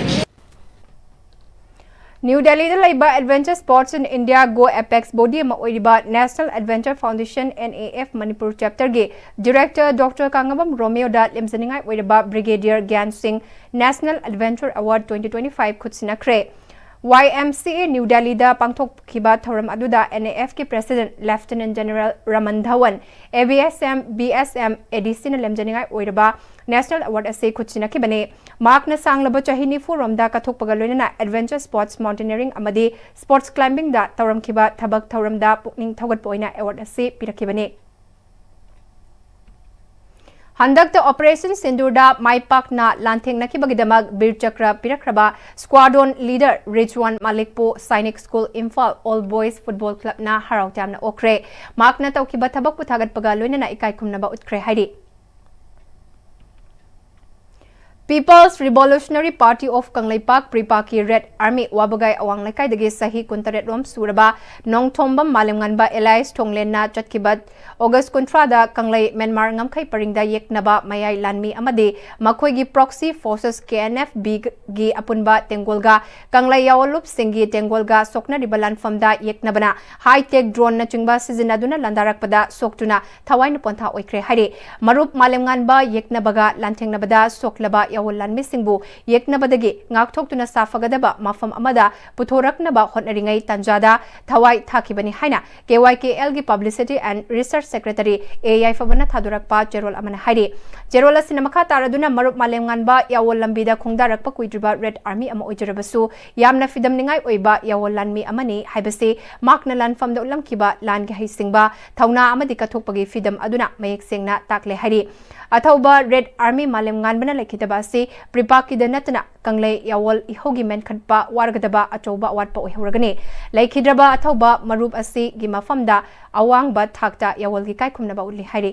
ꯅ꯭ꯌꯨ ꯗꯦꯜꯂꯤꯗ ꯂꯩꯕ Adventure Sports in India Go Apex body ꯑꯃ ꯑꯣꯏꯔꯤꯕ National Adventure Foundation, N A F, Manipur chapter ꯒꯤ director Doctor ꯀꯥꯡꯉꯕꯝ ꯔꯣꯃꯤꯌꯣꯗ ꯂꯦꯝꯖꯅꯤꯡꯉꯥꯏ ꯑꯣꯏꯔꯕ Brigadier ꯒ꯭ꯌꯥꯟ ꯁꯤꯡ National Adventure Award twenty twenty-five ꯈꯨꯠꯁꯤꯟꯅꯈ꯭ꯔꯦ꯫ Y M C A new ꯗꯦꯜꯂꯤꯗ ꯄꯥꯡꯊꯣꯛꯈꯤꯕ ꯊꯧꯔꯝ ꯑꯗꯨꯗ N A F ꯀꯤ president Lieutenant General Raman Dhawan, A V S M, B S M, A D C ꯅ ꯂꯦꯝꯖꯅꯤꯡꯉꯥꯏ ꯑꯣꯏꯔꯕ National Award ꯑꯁꯤ ꯈꯨꯠꯁꯤꯟꯅꯈꯤꯕꯅꯤ꯫ ꯃꯍꯥꯛꯅ ꯁꯥꯡꯂꯕ ꯆꯍꯤ ꯅꯤꯐꯨ ꯔꯣꯝꯗ ꯀꯠꯊꯣꯛꯄꯒ ꯂꯣꯏꯅꯅ Adventure Sports, Mountaineering ꯑꯃꯗꯤ Sports Climbing ꯗ ꯇꯧꯔꯝꯈꯤꯕ ꯊꯕꯛ ꯊꯧꯔꯝꯗ ꯄꯨꯛꯅꯤꯡ ꯊꯧꯒꯠꯄ ꯑꯣꯏꯅ award ꯑꯁꯤ ꯄꯤꯔꯛꯈꯤꯕꯅꯤ꯫ ꯍꯟꯗꯛꯇ Operation ꯁꯤꯟꯗꯨꯔꯗ ꯃꯥꯏ ꯄꯥꯛꯅ ꯂꯥꯟꯊꯦꯡꯅꯈꯤꯕꯒꯤꯗꯃꯛ ꯕꯤꯔ ꯆꯀ꯭ꯔ ꯄꯤꯔꯛꯈ꯭ꯔꯕ squadron leader Rizwan ꯃꯥꯂꯤꯛꯄꯨ Sainik School Imphal All Boys Football Club ꯅ ꯍꯔꯥꯎ ꯇꯌꯥꯝꯅ ꯑꯣꯛꯈ꯭ꯔꯦ꯫ ꯃꯍꯥꯛꯅ ꯇꯧꯈꯤꯕ ꯊꯕꯛꯄꯨ ꯊꯥꯒꯠꯄꯒ ꯂꯣꯏꯅꯅ ꯏꯀꯥꯏ ꯈꯨꯝꯅꯕ ꯎꯠꯈ꯭ꯔꯦ ꯍꯥꯏꯔꯤ꯫ People's Revolutionary Party of Kangleipak, PREPAK ꯀꯤ Red Army ꯋꯥꯕꯒꯥꯏ ꯑꯋꯥꯡ ꯂꯩꯀꯥꯏꯗꯒꯤ ꯆꯍꯤ ꯀꯨꯟꯇꯔꯦꯠ ꯔꯣꯝ ꯁꯨꯔꯕ ꯅꯣꯡꯊꯣꯝꯕꯝ ꯃꯥꯂꯦꯝꯉꯥꯟꯕ alias ꯊꯣꯡꯂꯦꯟꯅ ꯆꯠꯈꯤꯕ August ꯀꯨꯟꯊ꯭ꯔꯥꯗ ꯀꯪꯂꯩ ꯃ꯭ꯌꯥꯟꯃꯥꯔ ꯉꯝꯈꯩ ꯄꯔꯤꯡꯗ ꯌꯦꯛꯅꯕ ꯃꯌꯥꯏ ꯂꯥꯟꯃꯤ ꯑꯃꯗꯤ ꯃꯈꯣꯏꯒꯤ proxy forces K N F B ꯒꯤ ꯑꯄꯨꯟꯕ ꯇꯦꯡꯒꯣꯜꯒ ꯀꯪꯂꯩ ꯌꯥꯑꯣꯟꯂꯨꯞꯁꯤꯡꯒꯤ ꯇꯦꯡꯒꯣꯜꯒ ꯁꯣꯛꯅꯔꯤꯕ ꯂꯥꯟꯐꯝꯗ ꯌꯦꯛꯅꯕꯅ high-tech drone ꯅꯆꯤꯡꯕ ꯁꯤꯖꯤꯟꯅꯗꯨꯅ ꯂꯥꯟꯗꯥꯔꯛꯄꯗ ꯁꯣꯛꯇꯨꯅ ꯊꯋꯥꯏꯅ ꯄꯣꯟꯊꯥ ꯑꯣꯏꯈ꯭ꯔꯦ ꯍꯥꯏꯔꯤ꯫ ꯃꯔꯨꯞ ꯃꯥꯂꯦꯝꯉꯥꯟꯕ ꯌꯦꯛꯅꯕꯒ ꯂꯥꯟꯊꯦꯡꯅꯕꯗ ꯁꯣꯛꯂꯕ ꯌꯥꯑꯣꯟ ꯂꯥꯟꯃꯤꯁꯤꯡꯕꯨ ꯌꯦꯛꯅꯕꯗꯒꯤ ꯉꯥꯛꯊꯣꯛꯇꯨꯅ ꯁꯥꯐꯒꯗꯕ ꯃꯐꯝ ꯑꯃꯗ ꯄꯨꯊꯣꯔꯛꯅꯕ ꯍꯣꯠꯅꯔꯤꯉꯩ ꯇꯥꯟꯖꯥꯗ ꯊꯋꯥꯏ ꯊꯥꯈꯤꯕꯅꯤ ꯍꯥꯏꯅ K Y K L ꯒꯤ Publicity and Research Secretary A ꯌꯥꯏꯐꯕꯅ ꯊꯥꯗꯣꯔꯛꯄ ꯆꯦꯔꯣꯜ ꯑꯃꯅ ꯍꯥꯏꯔꯤ꯫ ꯆꯦꯔꯣꯜ ꯑꯁꯤꯅ ꯃꯈꯥ ꯇꯥꯔꯗꯨꯅ ꯃꯔꯨꯞ ꯃꯥꯂꯦꯝꯉꯥꯟꯕ ꯌꯥꯑꯣꯟ ꯂꯝꯕꯤꯗ ꯈꯣꯡꯗꯥꯔꯛꯄ ꯀꯨꯏꯗ꯭ꯔꯤꯕ Red Army ꯑꯃ ꯑꯣꯏꯖꯔꯕꯁꯨ ꯌꯥꯝꯅ ꯐꯤꯗꯝꯅꯤꯡꯉꯥꯏ ꯑꯣꯏꯕ ꯌꯥꯑꯣꯟ ꯂꯥꯟꯃꯤ ꯑꯃꯅꯤ ꯍꯥꯏꯕꯁꯤ ꯃꯍꯥꯛꯅ ꯂꯥꯟꯐꯝꯗ ꯎꯠꯂꯝꯈꯤꯕ ꯂꯥꯟꯒꯤ ꯍꯩꯁꯤꯡꯕ, ꯊꯧꯅꯥ ꯑꯃꯗꯤ ꯀꯠꯊꯣꯛꯄꯒꯤ ꯐꯤꯗꯝ ꯑꯗꯨꯅ ꯃꯌꯦꯛ ꯁꯦꯡꯅ ꯇꯥꯛꯂꯦ ꯍꯥꯏꯔꯤ꯫ ꯑꯊꯧꯕ Red Army ꯃꯥꯂꯦꯝꯉꯥꯟꯕꯅ ꯂꯩꯈꯤꯗꯕ ꯑꯁꯤ PREPAK ꯀꯤꯗ ꯅꯠꯇꯅ ꯀꯪꯂꯩ ꯌꯥꯑꯣꯟ ꯏꯍꯧꯒꯤ ꯃꯦꯟꯈꯠꯄ ꯋꯥꯔꯒꯗꯕ ꯑꯆꯧꯕ ꯑꯋꯥꯠꯄ ꯑꯣꯏꯍꯧꯔꯒꯅꯤ꯫ ꯂꯩꯈꯤꯗ꯭ꯔꯕ ꯑꯊꯧꯕ ꯃꯔꯨꯞ ꯑꯁꯤꯒꯤ ꯃꯐꯝꯗ ꯑꯋꯥꯡꯕ ꯊꯥꯛꯇ ꯌꯥꯑꯣꯟꯒꯤ ꯏꯀꯥꯏꯈꯨꯝꯅꯕ ꯎꯠꯂꯤ ꯍꯥꯏꯔꯤ꯫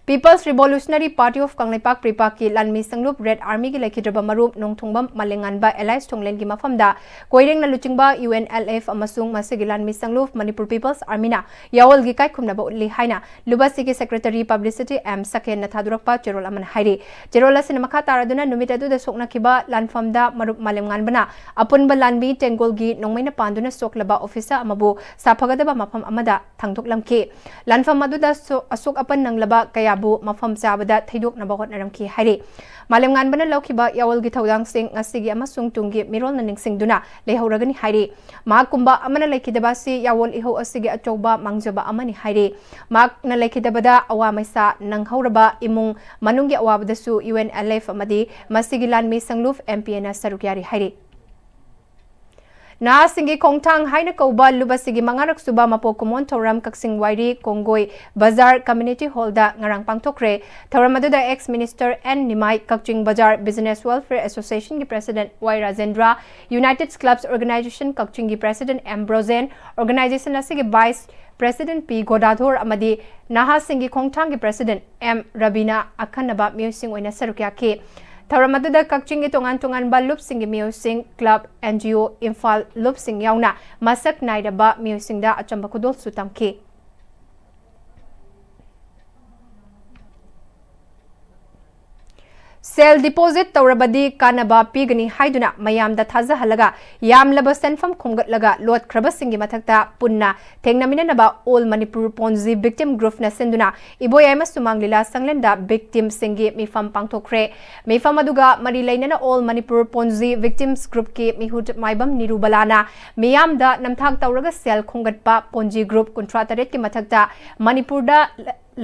People's Revolutionary Party of Kangleipak, ꯄ꯭ꯔꯤꯄꯥꯛꯀꯤ ꯂꯥꯟꯃꯤ ꯁꯪꯂꯨꯞ Red Armyꯒꯤ ꯂꯩꯈꯤꯗ꯭ꯔꯕ ꯃꯔꯨꯞ ꯅꯣꯡꯊꯣꯡꯕꯝ ꯃꯥꯂꯦꯝꯉꯥꯟꯕ alias ꯊꯣꯡꯂꯦꯟꯒꯤ ꯃꯐꯝꯗ ꯀꯣꯏꯔꯦꯡꯅ ꯂꯨꯆꯤꯡꯕ U N L F ꯑꯃꯁꯨꯡ ꯃꯁꯤꯒꯤ ꯂꯥꯟꯃꯤ ꯁꯪꯂꯨꯞ Manipur People's Armyꯅ ꯌꯥꯑꯣꯜꯒꯤ ꯏꯀꯥꯏꯈꯨꯝꯅꯕ ꯎꯠꯂꯤ ꯍꯥꯏꯅ ꯂꯨꯕꯁꯤꯒꯤ Secretary Publicity M ꯁꯀꯦꯟꯅ ꯊꯥꯗꯣꯔꯛꯄ ꯆꯦꯔꯣꯜ ꯑꯃꯅ ꯍꯥꯏꯔꯤ꯫ ꯆꯦꯔꯣꯜ ꯑꯁꯤꯅ ꯃꯈꯥ ꯇꯥꯔꯗꯨꯅ ꯅꯨꯃꯤꯠ ꯑꯗꯨꯗ ꯁꯣꯛꯅꯈꯤꯕ ꯂꯥꯟꯐꯝꯗ ꯃꯔꯨꯞ ꯃꯥꯂꯦꯝꯉꯥꯟꯕꯅ ꯑꯄꯨꯟꯕ ꯂꯥꯟꯃꯤ ꯇꯦꯡꯒꯣꯜꯒꯤ ꯅꯣꯡꯃꯩꯅ ꯄꯥꯟꯗꯨꯅ ꯁꯣꯛꯂꯕ officer ꯑꯃꯕꯨ ꯁꯥꯐꯒꯗꯕ ꯃꯐꯝ ꯑꯃꯗ ꯊꯥꯡꯗꯣꯛꯂꯝꯈꯤ꯫ ꯂꯥꯟꯐꯝ ꯑꯗꯨꯗ ꯁꯣ-, ꯑꯁꯣꯛ ꯑꯄꯟ ꯅꯪꯂꯕ ꯀꯌꯥꯕꯨ ꯃꯐꯝ ꯆꯥꯕꯗ ꯊꯩꯗꯣꯛꯅꯕ ꯍꯣꯠꯅꯔꯝꯈꯤ ꯍꯥꯏꯔꯤ꯫ ꯃꯥꯂꯦꯝꯉꯥꯟꯕꯅ ꯂꯧꯈꯤꯕ ꯌꯥꯑꯣꯜꯒꯤ ꯊꯧꯗꯥꯡꯁꯤꯡ ꯉꯁꯤꯒꯤ ꯑꯃꯁꯨꯡ ꯇꯨꯡꯒꯤ ꯃꯤꯔꯣꯜꯅ ꯅꯤꯡꯁꯤꯡꯗꯨꯅ ꯂꯩꯍꯧꯔꯒꯅꯤ ꯍꯥꯏꯔꯤ꯫ ꯃꯍꯥꯛꯀꯨꯝꯕ ꯑꯃꯅ ꯂꯩꯈꯤꯗꯕ ꯑꯁꯤ ꯌꯥꯑꯣꯜ ꯏꯍꯧ ꯑꯁꯤꯒꯤ ꯑꯆꯧꯕ ꯃꯥꯡꯖꯕ ꯑꯃꯅꯤ ꯍꯥꯏꯔꯤ꯫ ꯃꯍꯥꯛꯅ ꯂꯩꯈꯤꯗꯕꯗ ꯑꯋꯥ ꯃꯩꯁꯥ ꯅꯪꯍꯧꯔꯕ ꯏꯃꯨꯡ ꯃꯅꯨꯡꯒꯤ ꯑꯋꯥꯕꯗꯁꯨ U N L F ꯑꯃꯗꯤ ꯃꯁꯤꯒꯤ ꯂꯥꯟꯃꯤ ꯁꯪꯂꯨꯞ M P Aꯅ ꯁꯔꯨꯛ ꯌꯥꯔꯤ ꯍꯥꯏꯔꯤ꯫ ꯅꯍꯥꯁꯤꯡꯒꯤ ꯈꯣꯡꯊꯥꯡ ꯍꯥꯏꯅ ꯀꯧꯕ ꯂꯨꯕꯁꯤꯒꯤ ꯃꯉꯥꯔꯛ ꯁꯨꯕ ꯃꯄꯣꯛ ꯀꯨꯝꯑꯣꯟ ꯊꯧꯔꯝ ꯀꯛꯆꯤꯡ ꯋꯥꯏꯔꯤ ꯀꯣꯡꯒꯣꯏ ꯕꯖꯥꯔ Community Hallꯗ ꯉꯔꯥꯡ ꯄꯥꯡꯊꯣꯛꯈ꯭ꯔꯦ꯫ ꯊꯧꯔꯝ ꯑꯗꯨꯗ ex Minister N ꯅꯤꯃꯥꯏ, ꯀꯛꯆꯤꯡ ꯕꯖꯥꯔ Business Welfare Associationꯒꯤ President Y Rajendra, United Clubs Organizationꯒꯤ ꯀꯛꯆꯤꯡꯒꯤ President M ꯕ꯭ꯔꯣꯖꯦꯟ, organization ꯑꯁꯤꯒꯤ Vice President P ꯒꯣꯗꯥꯙꯣꯔ ꯑꯃꯗꯤ ꯅꯍꯥꯁꯤꯡꯒꯤ ꯈꯣꯡꯊꯥꯡꯒꯤ President M ꯔꯕꯤꯅ ꯑꯈꯟꯅꯕ ꯃꯤꯑꯣꯏꯁꯤꯡ ꯑꯣꯏꯅ ꯁꯔꯨꯛ ꯌꯥꯈꯤ꯫ ꯊꯧꯔꯝ ꯑꯗꯨꯗ ꯀꯛꯆꯤꯡꯒꯤ ꯇꯣꯉꯥꯟ ꯇꯣꯉꯥꯟꯕ ꯂꯨꯞꯁꯤꯡꯒꯤ ꯃꯤꯑꯣꯏꯁꯤꯡ, club, N G O, Imphal ꯂꯨꯞꯁꯤꯡ ꯌꯥꯎꯅ ꯃꯁꯛ ꯅꯥꯏꯔꯕ ꯃꯤꯑꯣꯏꯁꯤꯡꯗ ꯑꯆꯝꯕ ꯈꯨꯗꯣꯜꯁꯨ ꯇꯝꯈꯤ꯫ ꯁꯦꯜ deposit ꯇꯧꯔꯕꯗꯤ ꯀꯥꯟꯅꯕ ꯄꯤꯒꯅꯤ ꯍꯥꯏꯗꯨꯅ ꯃꯌꯥꯝꯗ ꯊꯥꯖꯍꯜꯂꯒ ꯌꯥꯝꯂꯕ ꯁꯦꯟꯐꯝ ꯈꯣꯝꯒꯠꯂꯒ ꯂꯣꯠꯈ꯭ꯔꯕꯁꯤꯡꯒꯤ ꯃꯊꯛꯇ ꯄꯨꯟꯅ ꯊꯦꯡꯅꯃꯤꯟꯅꯅꯕ All Manipur Ponzi Victim Groupꯅ ꯁꯤꯟꯗꯨꯅ ꯏꯕꯣꯌꯥꯏꯃ ꯁꯨꯃꯥꯡ ꯂꯤꯂꯥ ꯁꯪꯂꯦꯟꯗ victimꯁꯤꯡꯒꯤ ꯃꯤꯐꯝ ꯄꯥꯡꯊꯣꯛꯈ꯭ꯔꯦ꯫ ꯃꯤꯐꯝ ꯑꯗꯨꯒ ꯃꯔꯤ ꯂꯩꯅꯅ All Manipur Ponzi Victims Groupꯀꯤ ꯃꯤꯍꯨꯠ ꯃꯥꯏꯕꯝ ꯅꯤꯔꯨꯕꯂꯥꯅ ꯃꯤꯌꯥꯝꯗ ꯅꯝꯊꯥꯛ ꯇꯧꯔꯒ ꯁꯦꯜ ꯈꯣꯝꯒꯠꯄ Ponzi Group ꯀꯨꯟꯊ꯭ꯔꯥ ꯇꯔꯦꯠꯀꯤ ꯃꯊꯛꯇ ꯃꯅꯤꯄꯨꯔꯗ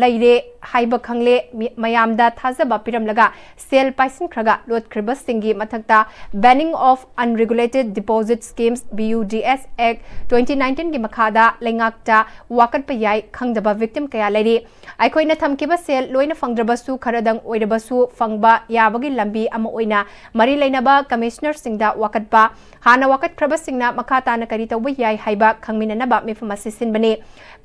ꯂꯩꯔꯦ ꯍꯥꯏꯕ ꯈꯪꯂꯦ꯫ ꯃꯤ-, ꯃꯌꯥꯝꯗ ꯊꯥꯖꯕ ꯄꯤꯔꯝꯂꯒ ꯁꯦꯜ ꯄꯥꯏꯁꯤꯟꯈ꯭ꯔꯒ ꯂꯣꯠꯈ꯭ꯔꯤꯕꯁꯤꯡꯒꯤ ꯃꯊꯛꯇ Banning of Unregulated Deposit Schemes, B U D S Act twenty nineteenꯒꯤ ꯃꯈꯥꯗ ꯂꯩꯉꯥꯛꯇ ꯋꯥꯀꯠꯄ ꯌꯥꯏ꯫ ꯈꯪꯗꯕ victim ꯀꯌꯥ ꯂꯩꯔꯤ꯫ ꯑꯩꯈꯣꯏꯅ ꯊꯝꯈꯤꯕ ꯁꯦꯜ ꯂꯣꯏꯅ ꯐꯪꯗ꯭ꯔꯕꯁꯨ ꯈꯔꯗꯪ ꯑꯣꯏꯔꯕꯁꯨ ꯐꯪꯕ ꯌꯥꯕꯒꯤ ꯂꯝꯕꯤ ꯑꯃ ꯑꯣꯏꯅ ꯃꯔꯤ ꯂꯩꯅꯕ commissionerꯁꯤꯡꯗ ꯋꯥꯀꯠꯄ, ꯍꯥꯟꯅ ꯋꯥꯀꯠꯈ꯭ꯔꯕꯁꯤꯡꯅ ꯃꯈꯥ ꯇꯥꯅ ꯀꯔꯤ ꯇꯧꯕ ꯌꯥꯏ ꯍꯥꯏꯕ ꯈꯪꯃꯤꯟꯅꯅꯕ ꯃꯤꯐꯝ ꯑꯁꯤ ꯁꯤꯟꯕꯅꯤ꯫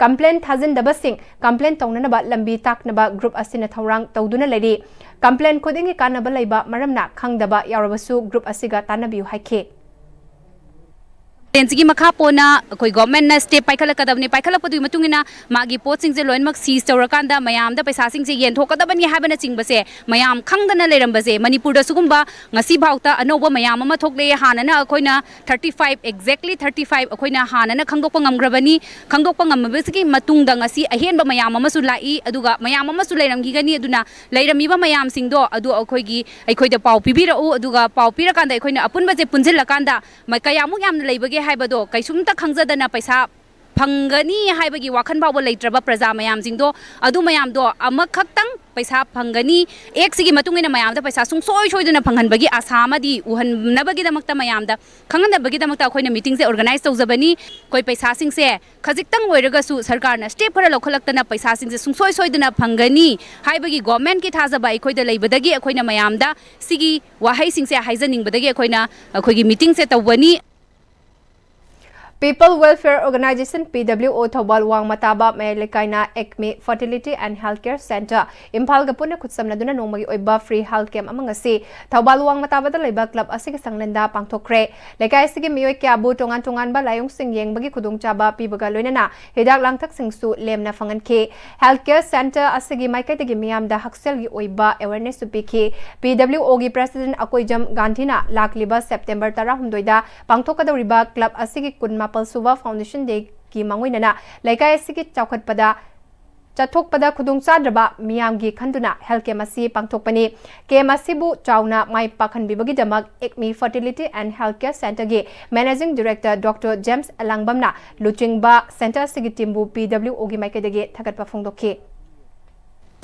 ꯀꯝꯄ꯭ꯂꯦꯟ ꯊꯥꯖꯤꯟꯗꯕꯁꯤꯡ ꯀꯝꯄ꯭ꯂꯦꯟ ꯇꯧꯅꯅꯕ ꯂꯝꯕꯤ ꯇꯥꯛꯅꯕ ꯒ꯭ꯔꯨꯞ ꯑꯁꯤꯅ ꯊꯧꯔꯥꯡ ꯇꯧꯗꯨꯅ ꯂꯩꯔꯤ꯫ ꯀꯝꯄ꯭ꯂꯦꯟ ꯈꯨꯗꯤꯡꯒꯤ ꯀꯥꯟꯅꯕ ꯂꯩꯕ ꯃꯔꯝꯅ ꯈꯪꯗꯕ ꯌꯥꯎꯔꯕꯁꯨ ꯒ꯭ꯔꯨꯞ ꯑꯁꯤꯒ ꯇꯥꯟꯅꯕꯤꯌꯨ ꯍꯥꯏꯈꯤ꯫ ꯀꯝꯄ꯭ꯂꯦꯟꯁꯤꯒꯤ ꯃꯈꯥ ꯄꯣꯟꯅ ꯑꯩꯈꯣꯏ ꯒꯣꯔꯃꯦꯟꯅ ꯁ꯭ꯇꯦꯞ ꯄꯥꯏꯈꯠꯂꯛꯀꯗꯕꯅꯤ꯫ ꯄꯥꯏꯈꯠꯂꯛꯄꯗꯨꯒꯤ ꯃꯇꯨꯡ ꯏꯟꯅ ꯃꯥꯒꯤ ꯄꯣꯠꯁꯤꯡꯁꯦ ꯂꯣꯏꯅꯃꯛ ꯁꯤꯖ ꯇꯧꯔꯀꯥꯟꯗ ꯃꯌꯥꯝꯗ ꯄꯩꯁꯥꯁꯤꯡꯁꯦ ꯌꯦꯟꯊꯣꯛꯀꯗꯕꯅꯤ ꯍꯥꯏꯕꯅꯆꯤꯡꯕꯁꯦ ꯃꯌꯥꯝ ꯈꯪꯗꯅ ꯂꯩꯔꯝꯕꯁꯦ ꯃꯅꯤꯄꯨꯔꯗ ꯁꯤꯒꯨꯝꯕ ꯉꯁꯤ ꯐꯥꯎꯇ ꯑꯅꯧꯕ ꯃꯌꯥꯝ ꯑꯃ ꯊꯣꯛꯂꯛꯑꯦ꯫ ꯍꯥꯟꯅꯅ ꯑꯩꯈꯣꯏꯅ thirty five, exactly thirty five ꯑꯩꯈꯣꯏꯅ ꯍꯥꯟꯅꯅ ꯈꯪꯗꯣꯛꯄ ꯉꯝꯈ꯭ꯔꯕꯅꯤ꯫ ꯈꯪꯗꯣꯛꯄ ꯉꯝꯃꯕꯁꯤꯒꯤ ꯃꯇꯨꯡꯗ ꯉꯁꯤ ꯑꯍꯦꯟꯕ ꯃꯌꯥꯝ ꯑꯃꯁꯨ ꯂꯥꯛꯏ, ꯑꯗꯨꯒ ꯃꯌꯥꯝ ꯑꯃꯁꯨ ꯂꯩꯔꯝꯈꯤꯒꯅꯤ꯫ ꯑꯗꯨꯅ ꯂꯩꯔꯝꯃꯤꯕ ꯃꯌꯥꯝꯁꯤꯡꯗꯣ ꯑꯗꯨ ꯑꯩꯈꯣꯏꯒꯤ, ꯑꯩꯈꯣꯏꯗ ꯄꯥꯎ ꯄꯤꯕꯤꯔꯛꯎ, ꯑꯗꯨꯒ ꯄꯥꯎ ꯄꯤꯔꯀꯥꯟꯗ ꯑꯩꯈꯣꯏꯅ ꯑꯄꯨꯟꯕꯁꯦ ꯄꯨꯟꯁꯤꯜꯂꯀꯥꯟꯗ ꯃ-, ꯀꯌꯥꯃꯨꯛ ꯌꯥꯝꯅ ꯂꯩꯕꯒꯦ ꯍꯥꯏꯕꯗꯣ ꯀꯩꯁꯨꯝꯇ ꯈꯪꯖꯗꯅ ꯄꯩꯁꯥ ꯐꯪꯒꯅꯤ ꯍꯥꯏꯕꯒꯤ ꯋꯥꯈꯜ ꯐꯥꯎꯕ ꯂꯩꯇ꯭ꯔꯕ ꯄ꯭ꯔꯖꯥ ꯃꯌꯥꯝꯁꯤꯡꯗꯣ, ꯑꯗꯨ ꯃꯌꯥꯝꯗꯣ ꯑꯃꯈꯛꯇꯪ ꯄꯩꯁꯥ ꯐꯪꯒꯅꯤ, ꯑꯦꯛꯁꯤꯒꯤ ꯃꯇꯨꯡ ꯏꯟꯅ ꯃꯌꯥꯝꯗ ꯄꯩꯁꯥ ꯁꯨꯡꯁꯣꯏ ꯁꯣꯏꯗꯅ ꯐꯪꯍꯟꯕꯒꯤ ꯑꯁꯥ ꯑꯃꯗꯤ ꯎꯍꯟꯅꯕꯒꯤꯗꯃꯛꯇ, ꯃꯌꯥꯝꯗ ꯈꯪꯍꯟꯅꯕꯒꯤꯗꯃꯛꯇ ꯑꯩꯈꯣꯏꯅ ꯃꯤꯇꯤꯡꯁꯦ ꯑꯣꯔꯒꯅꯥꯏꯖ ꯇꯧꯖꯕꯅꯤ꯫ ꯑꯩꯈꯣꯏ ꯄꯩꯁꯥꯁꯤꯡꯁꯦ ꯈꯖꯤꯛꯇꯪ ꯑꯣꯏꯔꯒꯁꯨ ꯁꯔꯀꯥꯔꯅ ꯁ꯭ꯇꯦꯞ ꯈꯔ ꯂꯧꯈꯠꯂꯛꯇꯅ ꯄꯩꯁꯥꯁꯤꯡꯁꯦ ꯁꯨꯡꯁꯣꯏ ꯁꯣꯏꯗꯅ ꯐꯪꯒꯅꯤ ꯍꯥꯏꯕꯒꯤ ꯒꯣꯔꯃꯦꯟꯒꯤ ꯊꯥꯖꯕ ꯑꯩꯈꯣꯏꯗ ꯂꯩꯕꯗꯒꯤ ꯑꯩꯈꯣꯏꯅ ꯃꯌꯥꯝꯗ ꯁꯤꯒꯤ ꯋꯥꯍꯩꯁꯤꯡꯁꯦ ꯍꯥꯏꯖꯅꯤꯡꯕꯗꯒꯤ ꯑꯩꯈꯣꯏꯅ ꯑꯩꯈꯣꯏꯒꯤ ꯃꯤꯇꯤꯡꯁꯦ ꯇꯧꯕꯅꯤ꯫ People Welfare Organisation, P W O, Thoubal ꯋꯥꯡꯃ ꯇꯥꯕ ꯃꯌꯥꯏ ꯂꯩꯀꯥꯏꯅ ꯑꯦꯛꯃꯤ Fertility and Health Care Centre, ꯏꯝꯐꯥꯜꯒ ꯄꯨꯟꯅ ꯈꯨꯠꯁꯝꯅꯗꯨꯅ ꯅꯣꯡꯃꯒꯤ ꯑꯣꯏꯕ ꯐ꯭ꯔꯤ ꯍꯦꯜꯊ ꯀꯦꯝꯞ ꯑꯃ ꯉꯁꯤ ꯊꯧꯕꯥꯜ ꯋꯥꯡꯃ ꯇꯥꯕꯗ ꯂꯩꯕ ꯀ꯭ꯂꯕ ꯑꯁꯤꯒꯤ ꯁꯪꯂꯦꯟꯗ ꯄꯥꯡꯊꯣꯛꯈ꯭ꯔꯦ꯫ ꯂꯩꯀꯥꯏ ꯑꯁꯤꯒꯤ ꯃꯤꯑꯣꯏ ꯀꯌꯥꯕꯨ ꯇꯣꯉꯥꯟ ꯇꯣꯉꯥꯟꯕ ꯂꯥꯏꯑꯣꯡꯁꯤꯡ ꯌꯦꯡꯕꯒꯤ ꯈꯨꯗꯣꯡꯆꯥꯕ ꯄꯤꯕꯒ ꯂꯣꯏꯅꯅ ꯍꯤꯗꯥꯛ ꯂꯥꯡꯊꯛꯁꯤꯡꯁꯨ ꯂꯦꯝꯅ ꯐꯪꯍꯟꯈꯤ꯫ ꯍꯦꯜꯊ ꯀꯦꯌꯔ ꯁꯦꯟꯇꯔ ꯑꯁꯤꯒꯤ ꯃꯥꯏꯀꯩꯗꯒꯤ ꯃꯤꯌꯥꯝꯗ ꯍꯛꯁꯦꯜꯒꯤ ꯑꯣꯏꯕ ꯑꯦꯋꯦꯔꯅꯦꯁꯁꯨ ꯄꯤꯈꯤ꯫ P W O ꯒꯤ ꯄ꯭ꯔꯦꯁꯤꯗꯦꯟꯠ ꯑꯀꯣꯏꯖꯝ ꯒꯥꯟꯙꯤꯅ ꯂꯥꯛꯂꯤꯕ ꯁꯦꯞꯇꯦꯝꯕꯔ ꯇꯔꯥꯍꯨꯝꯗꯣꯏꯗ ꯄꯥꯡꯊꯣꯛꯀꯗꯧꯔꯤꯕ ꯀ꯭ꯂꯕ ꯑꯁꯤꯒꯤ ꯀꯨꯟꯃꯥꯄꯜ ꯁꯨꯕ ꯐꯥꯎꯟꯗꯦꯁꯟ ꯗꯦꯒꯤ ꯃꯥꯡꯑꯣꯏꯅꯅ ꯂꯩꯀꯥꯏ ꯑꯁꯤꯒꯤ ꯆꯥꯎꯈꯠꯄꯗ ꯆꯠꯊꯣꯛꯄꯗ ꯈꯨꯗꯣꯡꯆꯥꯗ꯭ꯔꯕ ꯃꯤꯌꯥꯝꯒꯤ ꯈꯟꯗꯨꯅ ꯍꯦꯜꯊ ꯀꯦꯝꯞ ꯑꯁꯤ ꯄꯥꯡꯊꯣꯛꯄꯅꯤ꯫ ꯀꯦꯝꯞ ꯑꯁꯤꯕꯨ ꯆꯥꯎꯅ ꯃꯥꯏ ꯄꯥꯛꯍꯟꯕꯤꯕꯒꯤꯗꯃꯛ ꯑꯦꯛꯃꯤ Fertility and Health Care Centre ꯒꯤ ꯃꯦꯅꯦꯖꯤꯡ ꯗꯤꯔꯦꯛꯇꯔ ꯗꯣꯛꯇꯔ ꯖꯦꯝꯁ ꯑꯂꯥꯡꯕꯝꯅ ꯂꯨꯆꯤꯡꯕ ꯁꯦꯟꯇꯔ ꯑꯁꯤꯒꯤ ꯇꯤꯝꯕꯨ P W O ꯒꯤ ꯃꯥꯏꯀꯩꯗꯒꯤ ꯊꯥꯒꯠꯄ ꯐꯣꯡꯗꯣꯛꯈꯤ꯫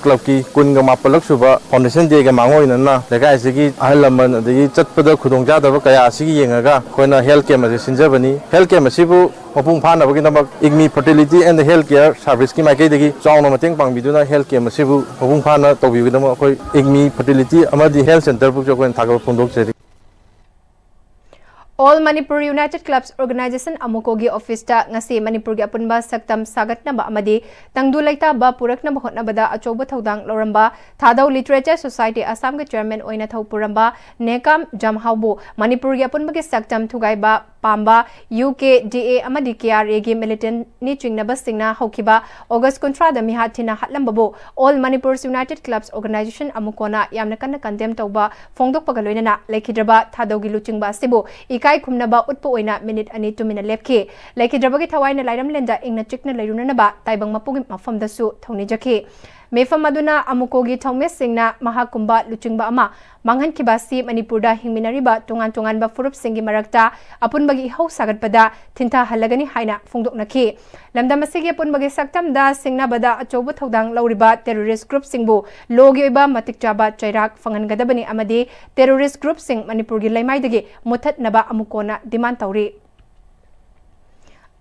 ꯀ꯭ꯂꯕꯀꯤ ꯀꯨꯟꯒ ꯃꯥꯄꯜꯂꯛ ꯁꯨꯕ ꯐꯥꯎꯟꯗꯦꯁꯟ ꯗꯦꯒ ꯃꯥꯡꯑꯣꯏꯅꯅ ꯂꯩꯀꯥꯏ ꯑꯁꯤꯒꯤ ꯑꯍꯜ ꯂꯃꯟ ꯑꯗꯒꯤ ꯆꯠꯄꯗ ꯈꯨꯗꯣꯡꯆꯥꯗꯕ ꯀꯌꯥ ꯑꯁꯤꯒꯤ ꯌꯦꯡꯉꯒ ꯑꯩꯈꯣꯏꯅ ꯍꯦꯜꯊ ꯀꯦꯝꯞ ꯑꯁꯤ ꯁꯤꯟꯖꯕꯅꯤ꯫ ꯍꯦꯜꯊ ꯀꯦꯝꯞ ꯑꯁꯤꯕꯨ ꯃꯄꯨꯡ ꯐꯥꯅꯕꯒꯤꯗꯃꯛ ꯏꯒꯅꯤ Fertility and Health Care Service ꯀꯤ ꯃꯥꯏꯀꯩꯗꯒꯤ ꯆꯥꯎꯅ ꯃꯇꯦꯡ ꯄꯥꯡꯕꯤꯗꯨꯅ ꯍꯦꯜꯊ ꯀꯦꯝꯞ ꯑꯁꯤꯕꯨ ꯃꯄꯨꯡ ꯐꯥꯅ ꯇꯧꯕꯤꯕꯒꯤꯗꯃꯛ ꯑꯩꯈꯣꯏ ꯏꯒꯅꯤ Fertility ꯑꯃꯗꯤ ꯍꯦꯜꯊ ꯁꯦꯟꯇꯔꯕꯨꯁꯨ ꯑꯩꯈꯣꯏꯅ ꯊꯥꯒꯠꯄ ꯐꯣꯡꯗꯣꯛꯆꯔꯤ꯫ All Manipur United Clubs Organization, ꯑꯃꯨꯀꯣꯒꯤ ꯑꯣꯐꯤꯁꯇ ꯉꯁꯤ ꯃꯅꯤꯄꯨꯔꯒꯤ ꯑꯄꯨꯟꯕ ꯁꯛꯇꯝ ꯁꯥꯒꯠꯅꯕ ꯑꯃꯗꯤ ꯇꯪꯗꯨ ꯂꯩꯇꯥꯕ ꯄꯨꯔꯛꯅꯕ ꯍꯣꯠꯅꯕꯗ ꯑꯆꯧꯕ ꯊꯧꯗꯥꯡ ꯂꯧꯔꯝꯕ ꯊꯥꯗꯧ ꯂꯤꯇꯔꯦꯆꯔ ꯁꯣꯁꯥꯏꯇꯤ ꯑꯁꯥꯝꯒꯤ ꯆꯦꯌꯔꯃꯦꯟ ꯑꯣꯏꯅ ꯊꯧ ꯄꯨꯔꯝꯕ ꯅꯦꯀꯥꯝ ꯖꯝꯍꯥꯎꯕꯨ ꯃꯅꯤꯄꯨꯔꯒꯤ ꯑꯄꯨꯟꯕꯒꯤ ꯁꯛꯇꯝ ꯊꯨꯒꯥꯏꯕ ꯄꯥꯝꯕ ꯌꯨ ꯀꯦ ꯗꯤ ꯑꯦ ꯑꯃꯗꯤ ꯀꯦ ꯑꯥꯔ ꯑꯦꯒꯤ ꯃꯤꯂꯤꯇꯦꯟꯠꯅꯤ ꯆꯤꯡꯅꯕꯁꯤꯡꯅ ꯍꯧꯈꯤꯕ ꯑꯣꯒꯁ ꯀꯨꯟꯊ꯭ꯔꯥꯗ ꯃꯤꯍꯥꯠ ꯊꯤꯅ ꯍꯥꯠꯂꯝꯕꯕꯨ All Manipur United Clubs Organization, ꯑꯃꯨꯀꯣꯅ ꯌꯥꯝꯅ ꯀꯟꯅ ꯀꯟꯗꯦꯝ ꯇꯧꯕ ꯐꯣꯡꯗꯣꯛꯄꯒ ꯂꯣꯏꯅꯅ ꯂꯩꯈꯤꯗ꯭ꯔꯕ ꯊꯥꯗꯧꯒꯤ ꯂꯨꯆꯤꯡꯕ ꯑꯁꯤꯕꯨ ꯏꯀꯥꯏ ꯈꯨꯝꯅꯕ ꯎꯠꯄ ꯑꯣꯏꯅ ꯃꯤꯅꯤꯠ ꯑꯅꯤ ꯇꯨꯃꯤꯟꯅ ꯂꯦꯞꯈꯤ꯫ ꯂꯩꯈꯤꯗ꯭ꯔꯕꯒꯤ ꯊꯋꯥꯏꯅ ꯂꯥꯏꯔꯝꯂꯦꯟꯗ ꯏꯪꯅ ꯆꯤꯛꯅ ꯂꯩꯔꯨꯅꯅꯕ ꯇꯥꯏꯕꯪ ꯃꯄꯨꯒꯤ ꯃꯐꯝꯗꯁꯨ ꯊꯧꯅꯤꯖꯈꯤ꯫ ꯃꯤꯐꯝ ꯑꯗꯨꯅ ꯑꯃꯨꯀꯣꯒꯤ ꯊꯧꯃꯤꯁꯤꯡꯅ ꯃꯍꯥꯛꯀꯨꯝꯕ ꯂꯨꯆꯤꯡꯕ ꯑꯃ ꯃꯥꯡꯍꯟꯈꯤꯕ ꯑꯁꯤ ꯃꯅꯤꯄꯨꯔꯗ ꯍꯤꯡꯃꯤꯟꯅꯔꯤꯕ ꯇꯣꯉꯥꯟ ꯇꯣꯉꯥꯟꯕ ꯐꯨꯔꯨꯞꯁꯤꯡꯒꯤ ꯃꯔꯛꯇ ꯑꯄꯨꯟꯕꯒꯤ ꯏꯍꯧ ꯁꯥꯒꯠꯄꯗ ꯊꯤꯟꯊꯍꯜꯂꯒꯅꯤ ꯍꯥꯏꯅ ꯐꯣꯡꯗꯣꯛꯅꯈꯤ꯫ ꯂꯝꯗꯝ ꯑꯁꯤꯒꯤ ꯑꯄꯨꯟꯕꯒꯤ ꯁꯛꯇꯝꯗ ꯁꯤꯡꯅꯕꯗ ꯑꯆꯧꯕ ꯊꯧꯗꯥꯡ ꯂꯧꯔꯤꯕ terrorist groupꯁꯤꯡꯕꯨ lawꯒꯤ ꯑꯣꯏꯕ ꯃꯇꯤꯛ ꯆꯥꯕ ꯆꯩꯔꯥꯛ ꯐꯪꯍꯟꯒꯗꯕꯅꯤ ꯑꯃꯗꯤ terrorist groupꯁꯤꯡ ꯃꯅꯤꯄꯨꯔꯒꯤ ꯂꯩꯃꯥꯏꯗꯒꯤ ꯃꯨꯠꯊꯠꯅꯕ ꯑꯃꯨꯀꯣꯅ demand ꯇꯧꯔꯤ꯫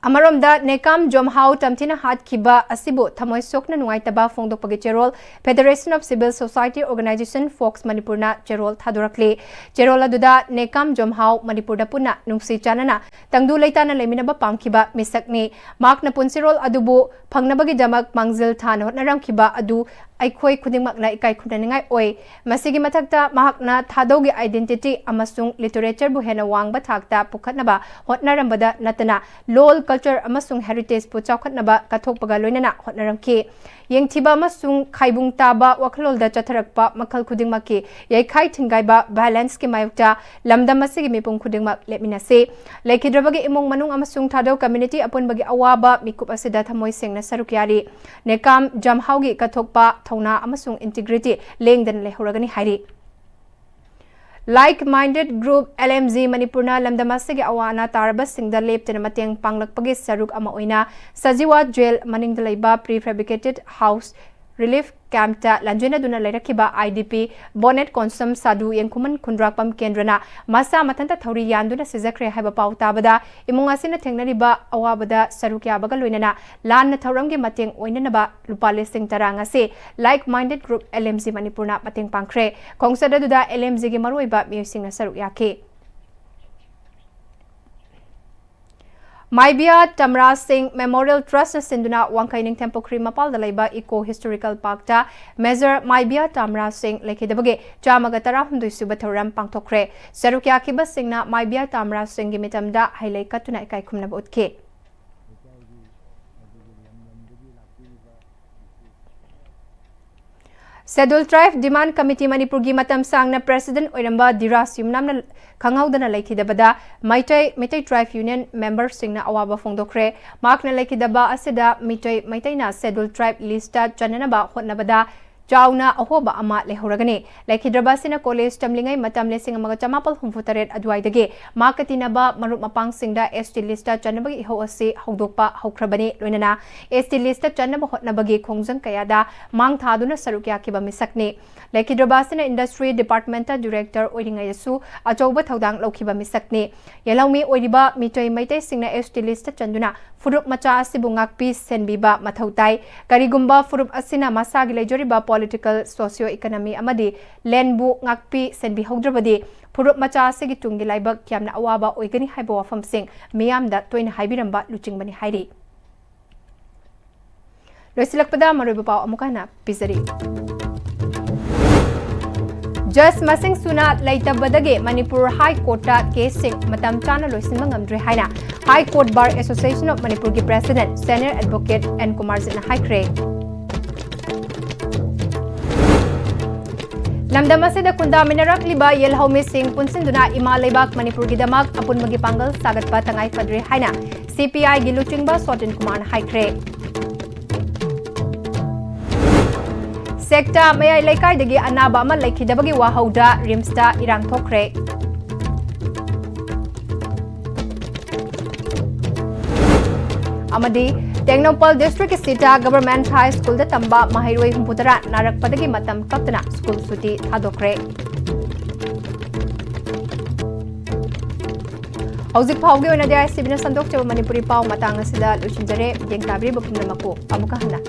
ꯑꯃꯔꯣꯝꯗ, ꯅꯦꯀꯥꯝ ꯖꯣꯝꯍꯥꯎ ꯇꯝꯊꯤꯅ ꯍꯥꯠꯈꯤꯕ ꯑꯁꯤꯕꯨ ꯊꯃꯣꯏ ꯁꯣꯛꯅ ꯅꯨꯡꯉꯥꯏꯇꯕ ꯐꯣꯡꯗꯣꯛꯄꯒꯤ ꯆꯦꯔꯣꯜ Federation of Civil Society Organization, fox ꯃꯅꯤꯄꯨꯔꯅ ꯆꯦꯔꯣꯜ ꯊꯥꯗꯣꯔꯛꯂꯤ꯫ ꯆꯦꯔꯣꯜ ꯑꯗꯨꯗ ꯅꯦꯀꯥꯝ ꯖꯣꯝꯍꯥꯎ ꯃꯅꯤꯄꯨꯔꯗ ꯄꯨꯟꯅ ꯅꯨꯡꯁꯤ ꯆꯥꯟꯅꯅ ꯇꯪꯗꯨ ꯂꯩꯇꯥꯅ ꯂꯩꯃꯤꯟꯅꯕ ꯄꯥꯝꯈꯤꯕ ꯃꯤꯁꯛꯅꯤ꯫ ꯃꯍꯥꯛꯅ ꯄꯨꯟꯁꯤꯔꯣꯜ ꯑꯗꯨꯕꯨ ꯐꯪꯅꯕꯒꯤꯗꯃꯛ ꯃꯥꯡꯖꯤꯜ ꯊꯥꯅ ꯍꯣꯠꯅꯔꯝꯈꯤꯕ ꯑꯗꯨ ꯑꯩꯈꯣꯏ ꯈꯨꯗꯤꯡꯃꯛꯅ ꯏꯀꯥꯏ ꯈꯨꯝꯅꯅꯤꯡꯉꯥꯏ ꯑꯣꯏ꯫ ꯃꯁꯤꯒꯤ ꯃꯊꯛꯇ, ꯃꯍꯥꯛꯅ ꯊꯥꯗꯧꯒꯤ identity ꯑꯃꯁꯨꯡ literatureꯕꯨ ꯍꯦꯟꯅ ꯋꯥꯡꯕ ꯊꯥꯛꯇ ꯄꯨꯈꯠꯅꯕ ꯍꯣꯠꯅꯔꯝꯕꯗ ꯅꯠꯇꯅ, ꯂꯣꯜ, culture ꯑꯃꯁꯨꯡ heritageꯄꯨ ꯆꯥꯎꯈꯠꯅꯕ ꯀꯠꯊꯣꯛꯄꯒ ꯂꯣꯏꯅꯅ ꯍꯣꯠꯅꯔꯝꯈꯤ꯫ ꯌꯦꯡꯊꯤꯕ ꯑꯃꯁꯨꯡ ꯈꯥꯏꯕꯨꯡ ꯇꯥꯕ ꯋꯥꯈꯜꯂꯣꯟꯗ ꯆꯠꯊꯔꯛꯄ ꯃꯈꯜ ꯈꯨꯗꯤꯡꯃꯛꯀꯤ ꯌꯩꯈꯥꯏ ꯊꯤꯡꯒꯥꯏꯕ violenceꯀꯤ ꯃꯥꯌꯣꯛꯇ ꯂꯝꯗꯝ ꯑꯁꯤꯒꯤ ꯃꯤꯄꯨꯝ ꯈꯨꯗꯤꯡꯃꯛ ꯂꯦꯞꯃꯤꯟꯅꯁꯤ꯫ ꯂꯩꯈꯤꯗ꯭ꯔꯕꯒꯤ ꯏꯃꯨꯡ ꯃꯅꯨꯡ ꯑꯃꯁꯨꯡ ꯊꯥꯗꯧ community ꯑꯄꯨꯟꯕꯒꯤ ꯑꯋꯥꯕ ꯃꯤꯀꯨꯞ ꯑꯁꯤꯗ ꯊꯃꯣꯏ ꯁꯦꯡꯅ ꯁꯔꯨꯛ ꯌꯥꯔꯤ꯫ ꯅꯦꯀꯥꯝ ꯖꯝꯍꯥꯎꯒꯤ ꯀꯠꯊꯣꯛꯄ ꯊꯧꯅꯥ ꯑꯃꯁꯨꯡ integrity ꯂꯦꯡꯗꯅ ꯂꯩꯍꯧꯔꯒꯅꯤ ꯍꯥꯏꯔꯤ꯫ Like Minded Group, L M G, ꯃꯅꯤꯄꯨꯔꯅ ꯂꯝꯗꯝ ꯑꯁꯤꯒꯤ ꯑꯋꯥ ꯑꯅꯥ ꯇꯥꯔꯕꯁꯤꯡꯗ ꯂꯦꯞꯇꯅ ꯃꯇꯦꯡ ꯄꯥꯡꯂꯛꯄꯒꯤ ꯁꯔꯨꯛ ꯑꯃ ꯑꯣꯏꯅ ꯁꯖꯤꯋꯥ ꯖꯦꯜ ꯃꯅꯤꯡꯗ ꯂꯩꯕ pre fabricated house relief campꯇ ꯂꯥꯟꯖꯦꯟꯅꯗꯨꯅ ꯂꯩꯔꯛꯈꯤꯕ I D P ꯕꯣꯅꯦꯠ Konsam ꯁꯥꯗꯨ ꯌꯦꯡꯈꯨꯃꯟ ꯈꯨꯟꯗ꯭ꯔꯥꯛꯄꯝ ꯀꯦꯟꯗ꯭ꯔꯅ ꯃꯁꯥ ꯃꯊꯟꯇ ꯊꯧꯔꯤ ꯌꯥꯟꯗꯨꯅ ꯁꯤꯖꯈ꯭ꯔꯦ ꯍꯥꯏꯕ ꯄꯥꯎ ꯇꯥꯕꯗ ꯏꯃꯨꯡ ꯑꯁꯤꯅ ꯊꯦꯡꯅꯔꯤꯕ ꯑꯋꯥꯕꯗ ꯁꯔꯨꯛ ꯌꯥꯕꯒ ꯂꯣꯏꯅꯅ ꯂꯥꯟꯅ ꯊꯧꯔꯝꯒꯤ ꯃꯇꯦꯡ ꯑꯣꯏꯅꯅꯕ ꯂꯨꯄꯥ ꯂꯤꯁꯤꯡ ꯇꯔꯥ ꯉꯁꯤ Like Minded Group, L M G, ꯃꯅꯤꯄꯨꯔꯅ ꯃꯇꯦꯡ ꯄꯥꯡꯈ꯭ꯔꯦ꯫ ꯈꯣꯡꯆꯠ ꯑꯗꯨꯗ L M Gꯒꯤ ꯃꯔꯨꯑꯣꯏꯕ ꯃꯤꯑꯣꯏꯁꯤꯡꯅ ꯁꯔꯨꯛ ꯌꯥꯈꯤ꯫ ꯃꯥꯏꯕꯤꯌꯥ ꯇꯝꯔꯥ ꯁꯤꯡ Memorial Trustꯅ ꯁꯤꯟꯗꯨꯅ ꯋꯥꯡꯈꯩ ꯅꯤꯡꯊꯦꯝ ꯄꯨꯈ꯭ꯔꯤ ꯃꯄꯥꯜꯗ ꯂꯩꯕ Eco Historical Parkꯇ Major ꯃꯥꯏꯕꯤꯌꯥ ꯇꯝꯔꯥ ꯁꯤꯡ ꯂꯩꯈꯤꯗꯕꯒꯤ ꯆꯥꯝꯃꯒ ꯇꯔꯥꯍꯨꯝꯗꯣꯏ ꯁꯨꯕ ꯊꯧꯔꯝ ꯄꯥꯡꯊꯣꯛꯈ꯭ꯔꯦ꯫ ꯁꯔꯨꯛ ꯌꯥꯈꯤꯕꯁꯤꯡꯅ ꯃꯥꯏꯕꯤꯌꯥ ꯇꯝꯔꯥ ꯁꯤꯡꯒꯤ ꯃꯤꯇꯝꯗ ꯍꯩꯂꯩ ꯀꯠꯇꯨꯅ ꯏꯀꯥꯏ ꯈꯨꯝꯅꯕ ꯎꯠꯈꯤ꯫ Scheduled Tribe Demand Committee ꯃꯅꯤꯄꯨꯔꯒꯤ ꯃꯇꯝ ꯁꯥꯡꯅ President ꯑꯣꯏꯔꯝꯕ ꯙꯤꯔꯥꯖ ꯌꯨꯝꯅꯥꯝꯅ ꯈꯪꯍꯧꯗꯅ ꯂꯩꯈꯤꯗꯕꯗ ꯃꯩꯇꯩ, ꯃꯩꯇꯩ Tribe Union memberꯁꯤꯡꯅ ꯑꯋꯥꯕ ꯐꯣꯡꯗꯣꯛꯈ꯭ꯔꯦ꯫ ꯃꯍꯥꯛꯅ ꯂꯩꯈꯤꯗꯕ ꯑꯁꯤꯗ ꯃꯤꯇꯩ, ꯃꯩꯇꯩꯅ Scheduled Tribe listꯇ ꯆꯟꯅꯅꯕ ꯍꯣꯠꯅꯕꯗ ꯆꯥꯎꯅ ꯑꯍꯣꯕ ꯑꯃ ꯂꯩꯍꯧꯔꯒꯅꯤ꯫ ꯂꯩꯈꯤꯗ꯭ꯔꯕ ꯑꯁꯤꯅ college ꯇꯝꯂꯤꯉꯩ ꯃꯇꯝ ꯂꯤꯁꯤꯡ ꯑꯃꯒ ꯆꯃꯥꯄꯜ ꯍꯨꯝꯐꯨ ꯇꯔꯦꯠ ꯑꯗꯨꯋꯥꯏꯗꯒꯤ ꯃꯍꯥꯛꯀ ꯇꯤꯟꯅꯕ ꯃꯔꯨꯞ ꯃꯄꯥꯡꯁꯤꯡꯗ ST listꯇ ꯆꯟꯅꯕꯒꯤ ꯏꯍꯧ ꯑꯁꯤ ꯍꯧꯗꯣꯛꯄ ꯍꯧꯈ꯭ꯔꯕꯅꯤ꯫ ꯂꯣꯏꯅꯅ ST listꯇ ꯆꯟꯅꯕ ꯍꯣꯠꯅꯕꯒꯤ ꯈꯣꯡꯖꯪ ꯀꯌꯥꯗ ꯃꯥꯡ ꯊꯥꯗꯨꯅ ꯁꯔꯨꯛ ꯌꯥꯈꯤꯕ ꯃꯤꯁꯛꯅꯤ꯫ ꯂꯩꯈꯤꯗ꯭ꯔꯕ ꯑꯁꯤꯅ Industry Departmentꯇ Director ꯑꯣꯏꯔꯤꯉꯩꯗꯁꯨ ꯑꯆꯧꯕ ꯊꯧꯗꯥꯡ ꯂꯧꯈꯤꯕ ꯃꯤꯁꯛꯅꯤ꯫ ꯌꯦꯜꯍꯧꯃꯤ ꯑꯣꯏꯔꯤꯕ ꯃꯤꯇꯩ ꯃꯩꯇꯩꯁꯤꯡꯅ ST listꯇ ꯆꯟꯗꯨꯅ ꯐꯨꯔꯨꯞ ꯃꯆꯥ ꯑꯁꯤꯕꯨ ꯉꯥꯛꯄꯤ ꯁꯦꯟꯕꯤꯕ ꯃꯊꯧ ꯇꯥꯏ꯫ ꯀꯔꯤꯒꯨꯝꯕ ꯐꯨꯔꯨꯞ ꯑꯁꯤꯅ ꯃꯁꯥꯒꯤ ꯂꯩꯖꯔꯤꯕ political, socio-economy ꯑꯃꯗꯤ landꯕꯨ ꯉꯥꯛꯄꯤ ꯁꯦꯟꯕꯤꯍꯧꯗ꯭ꯔꯕꯗꯤ ꯐꯨꯔꯨꯞ ꯃꯆꯥ ꯑꯁꯤꯒꯤ ꯇꯨꯡꯒꯤ ꯂꯥꯏꯕꯛ ꯌꯥꯝꯅ ꯑꯋꯥꯕ ꯑꯣꯏꯒꯅꯤ ꯍꯥꯏꯕ ꯋꯥꯐꯝꯁꯤꯡ ꯃꯤꯌꯥꯝꯗ ꯇꯣꯏꯅ ꯍꯥꯏꯕꯤꯔꯝꯕ ꯂꯨꯆꯤꯡꯕꯅꯤ ꯍꯥꯏꯔꯤ꯫ ꯂꯣꯏꯁꯤꯜꯂꯛꯄꯗ ꯃꯔꯨꯑꯣꯏꯕ ꯄꯥꯎ ꯑꯃꯨꯛ ꯍꯟꯅ ꯄꯤꯖꯔꯤ꯫ Judge ꯃꯁꯤꯡ ꯁꯨꯅ ꯂꯩꯇꯕꯗꯒꯤ ꯃꯅꯤꯄꯨꯔ High Courtꯇ caseꯁꯤꯡ ꯃꯇꯝ ꯆꯥꯅ ꯂꯣꯏꯁꯤꯟꯕ ꯉꯝꯗ꯭ꯔꯦ ꯍꯥꯏꯅ High Court Bar Association of ꯃꯅꯤꯄꯨꯔꯒꯤ President Senior Advocate ꯑꯦꯟ ꯀꯨꯃꯥꯔꯖꯤꯠꯅ ꯍꯥꯏꯈ꯭ꯔꯦ꯫ ꯂꯝꯗꯝ ꯑꯁꯤꯗ ꯈꯨꯟꯗꯥꯃꯤꯟꯅꯔꯛꯂꯤꯕ ꯌꯦꯜꯍꯧꯃꯤꯁꯤꯡ ꯄꯨꯟꯁꯤꯟꯗꯨꯅ ꯏꯃꯥ ꯂꯩꯕꯥꯛ ꯃꯅꯤꯄꯨꯔꯒꯤꯗꯃꯛ ꯑꯄꯨꯟꯕꯒꯤ ꯄꯥꯡꯒꯜ ꯁꯥꯒꯠꯄ ꯇꯉꯥꯏ ꯐꯗ꯭ꯔꯦ ꯍꯥꯏꯅ CPIꯒꯤ ꯂꯨꯆꯤꯡꯕ ꯁꯣꯇꯤꯟ ꯀꯨꯃꯥꯔꯅ ꯍꯥꯏꯈ꯭ꯔꯦ꯫ ꯁꯦꯛꯇꯥ ꯃꯌꯥꯏ ꯂꯩꯀꯥꯏꯗꯒꯤ ꯑꯅꯥꯕ ꯑꯃ ꯂꯩꯈꯤꯗꯕꯒꯤ ꯋꯥꯍꯧꯗ RIMSꯇ ꯏꯔꯥꯡ ꯊꯣꯛꯈ꯭ꯔꯦ꯫ ꯑꯃꯗꯤ ꯇꯦꯡꯅꯧꯄꯜ districtꯀꯤ ꯁꯤꯇꯥ Government High Schoolꯗ ꯇꯝꯕ ꯃꯍꯩꯔꯣꯏ ꯍꯨꯝꯐꯨꯇꯔꯥ ꯅꯥꯔꯛꯄꯗꯒꯤ ꯃꯇꯝ ꯀꯛꯇꯅ school ꯁꯨꯇꯤ ꯊꯥꯗꯣꯛꯈ꯭ꯔꯦ꯫ ꯍꯧꯖꯤꯛ ꯐꯥꯎꯒꯤ ꯑꯣꯏꯅꯗꯤ ICBꯅ ꯁꯟꯗꯣꯛꯆꯕ ꯃꯅꯤꯄꯨꯔꯤ ꯄꯥꯎ ꯃꯇꯥꯡ ꯑꯁꯤꯗ ꯂꯣꯏꯁꯤꯟꯖꯔꯦ꯫ ꯃꯤꯠꯌꯦꯡ ꯇꯥꯕꯤꯔꯤꯕ ꯄꯨꯝꯅꯃꯛꯄꯨ ꯑꯃꯨꯛꯀ ꯍꯟꯅ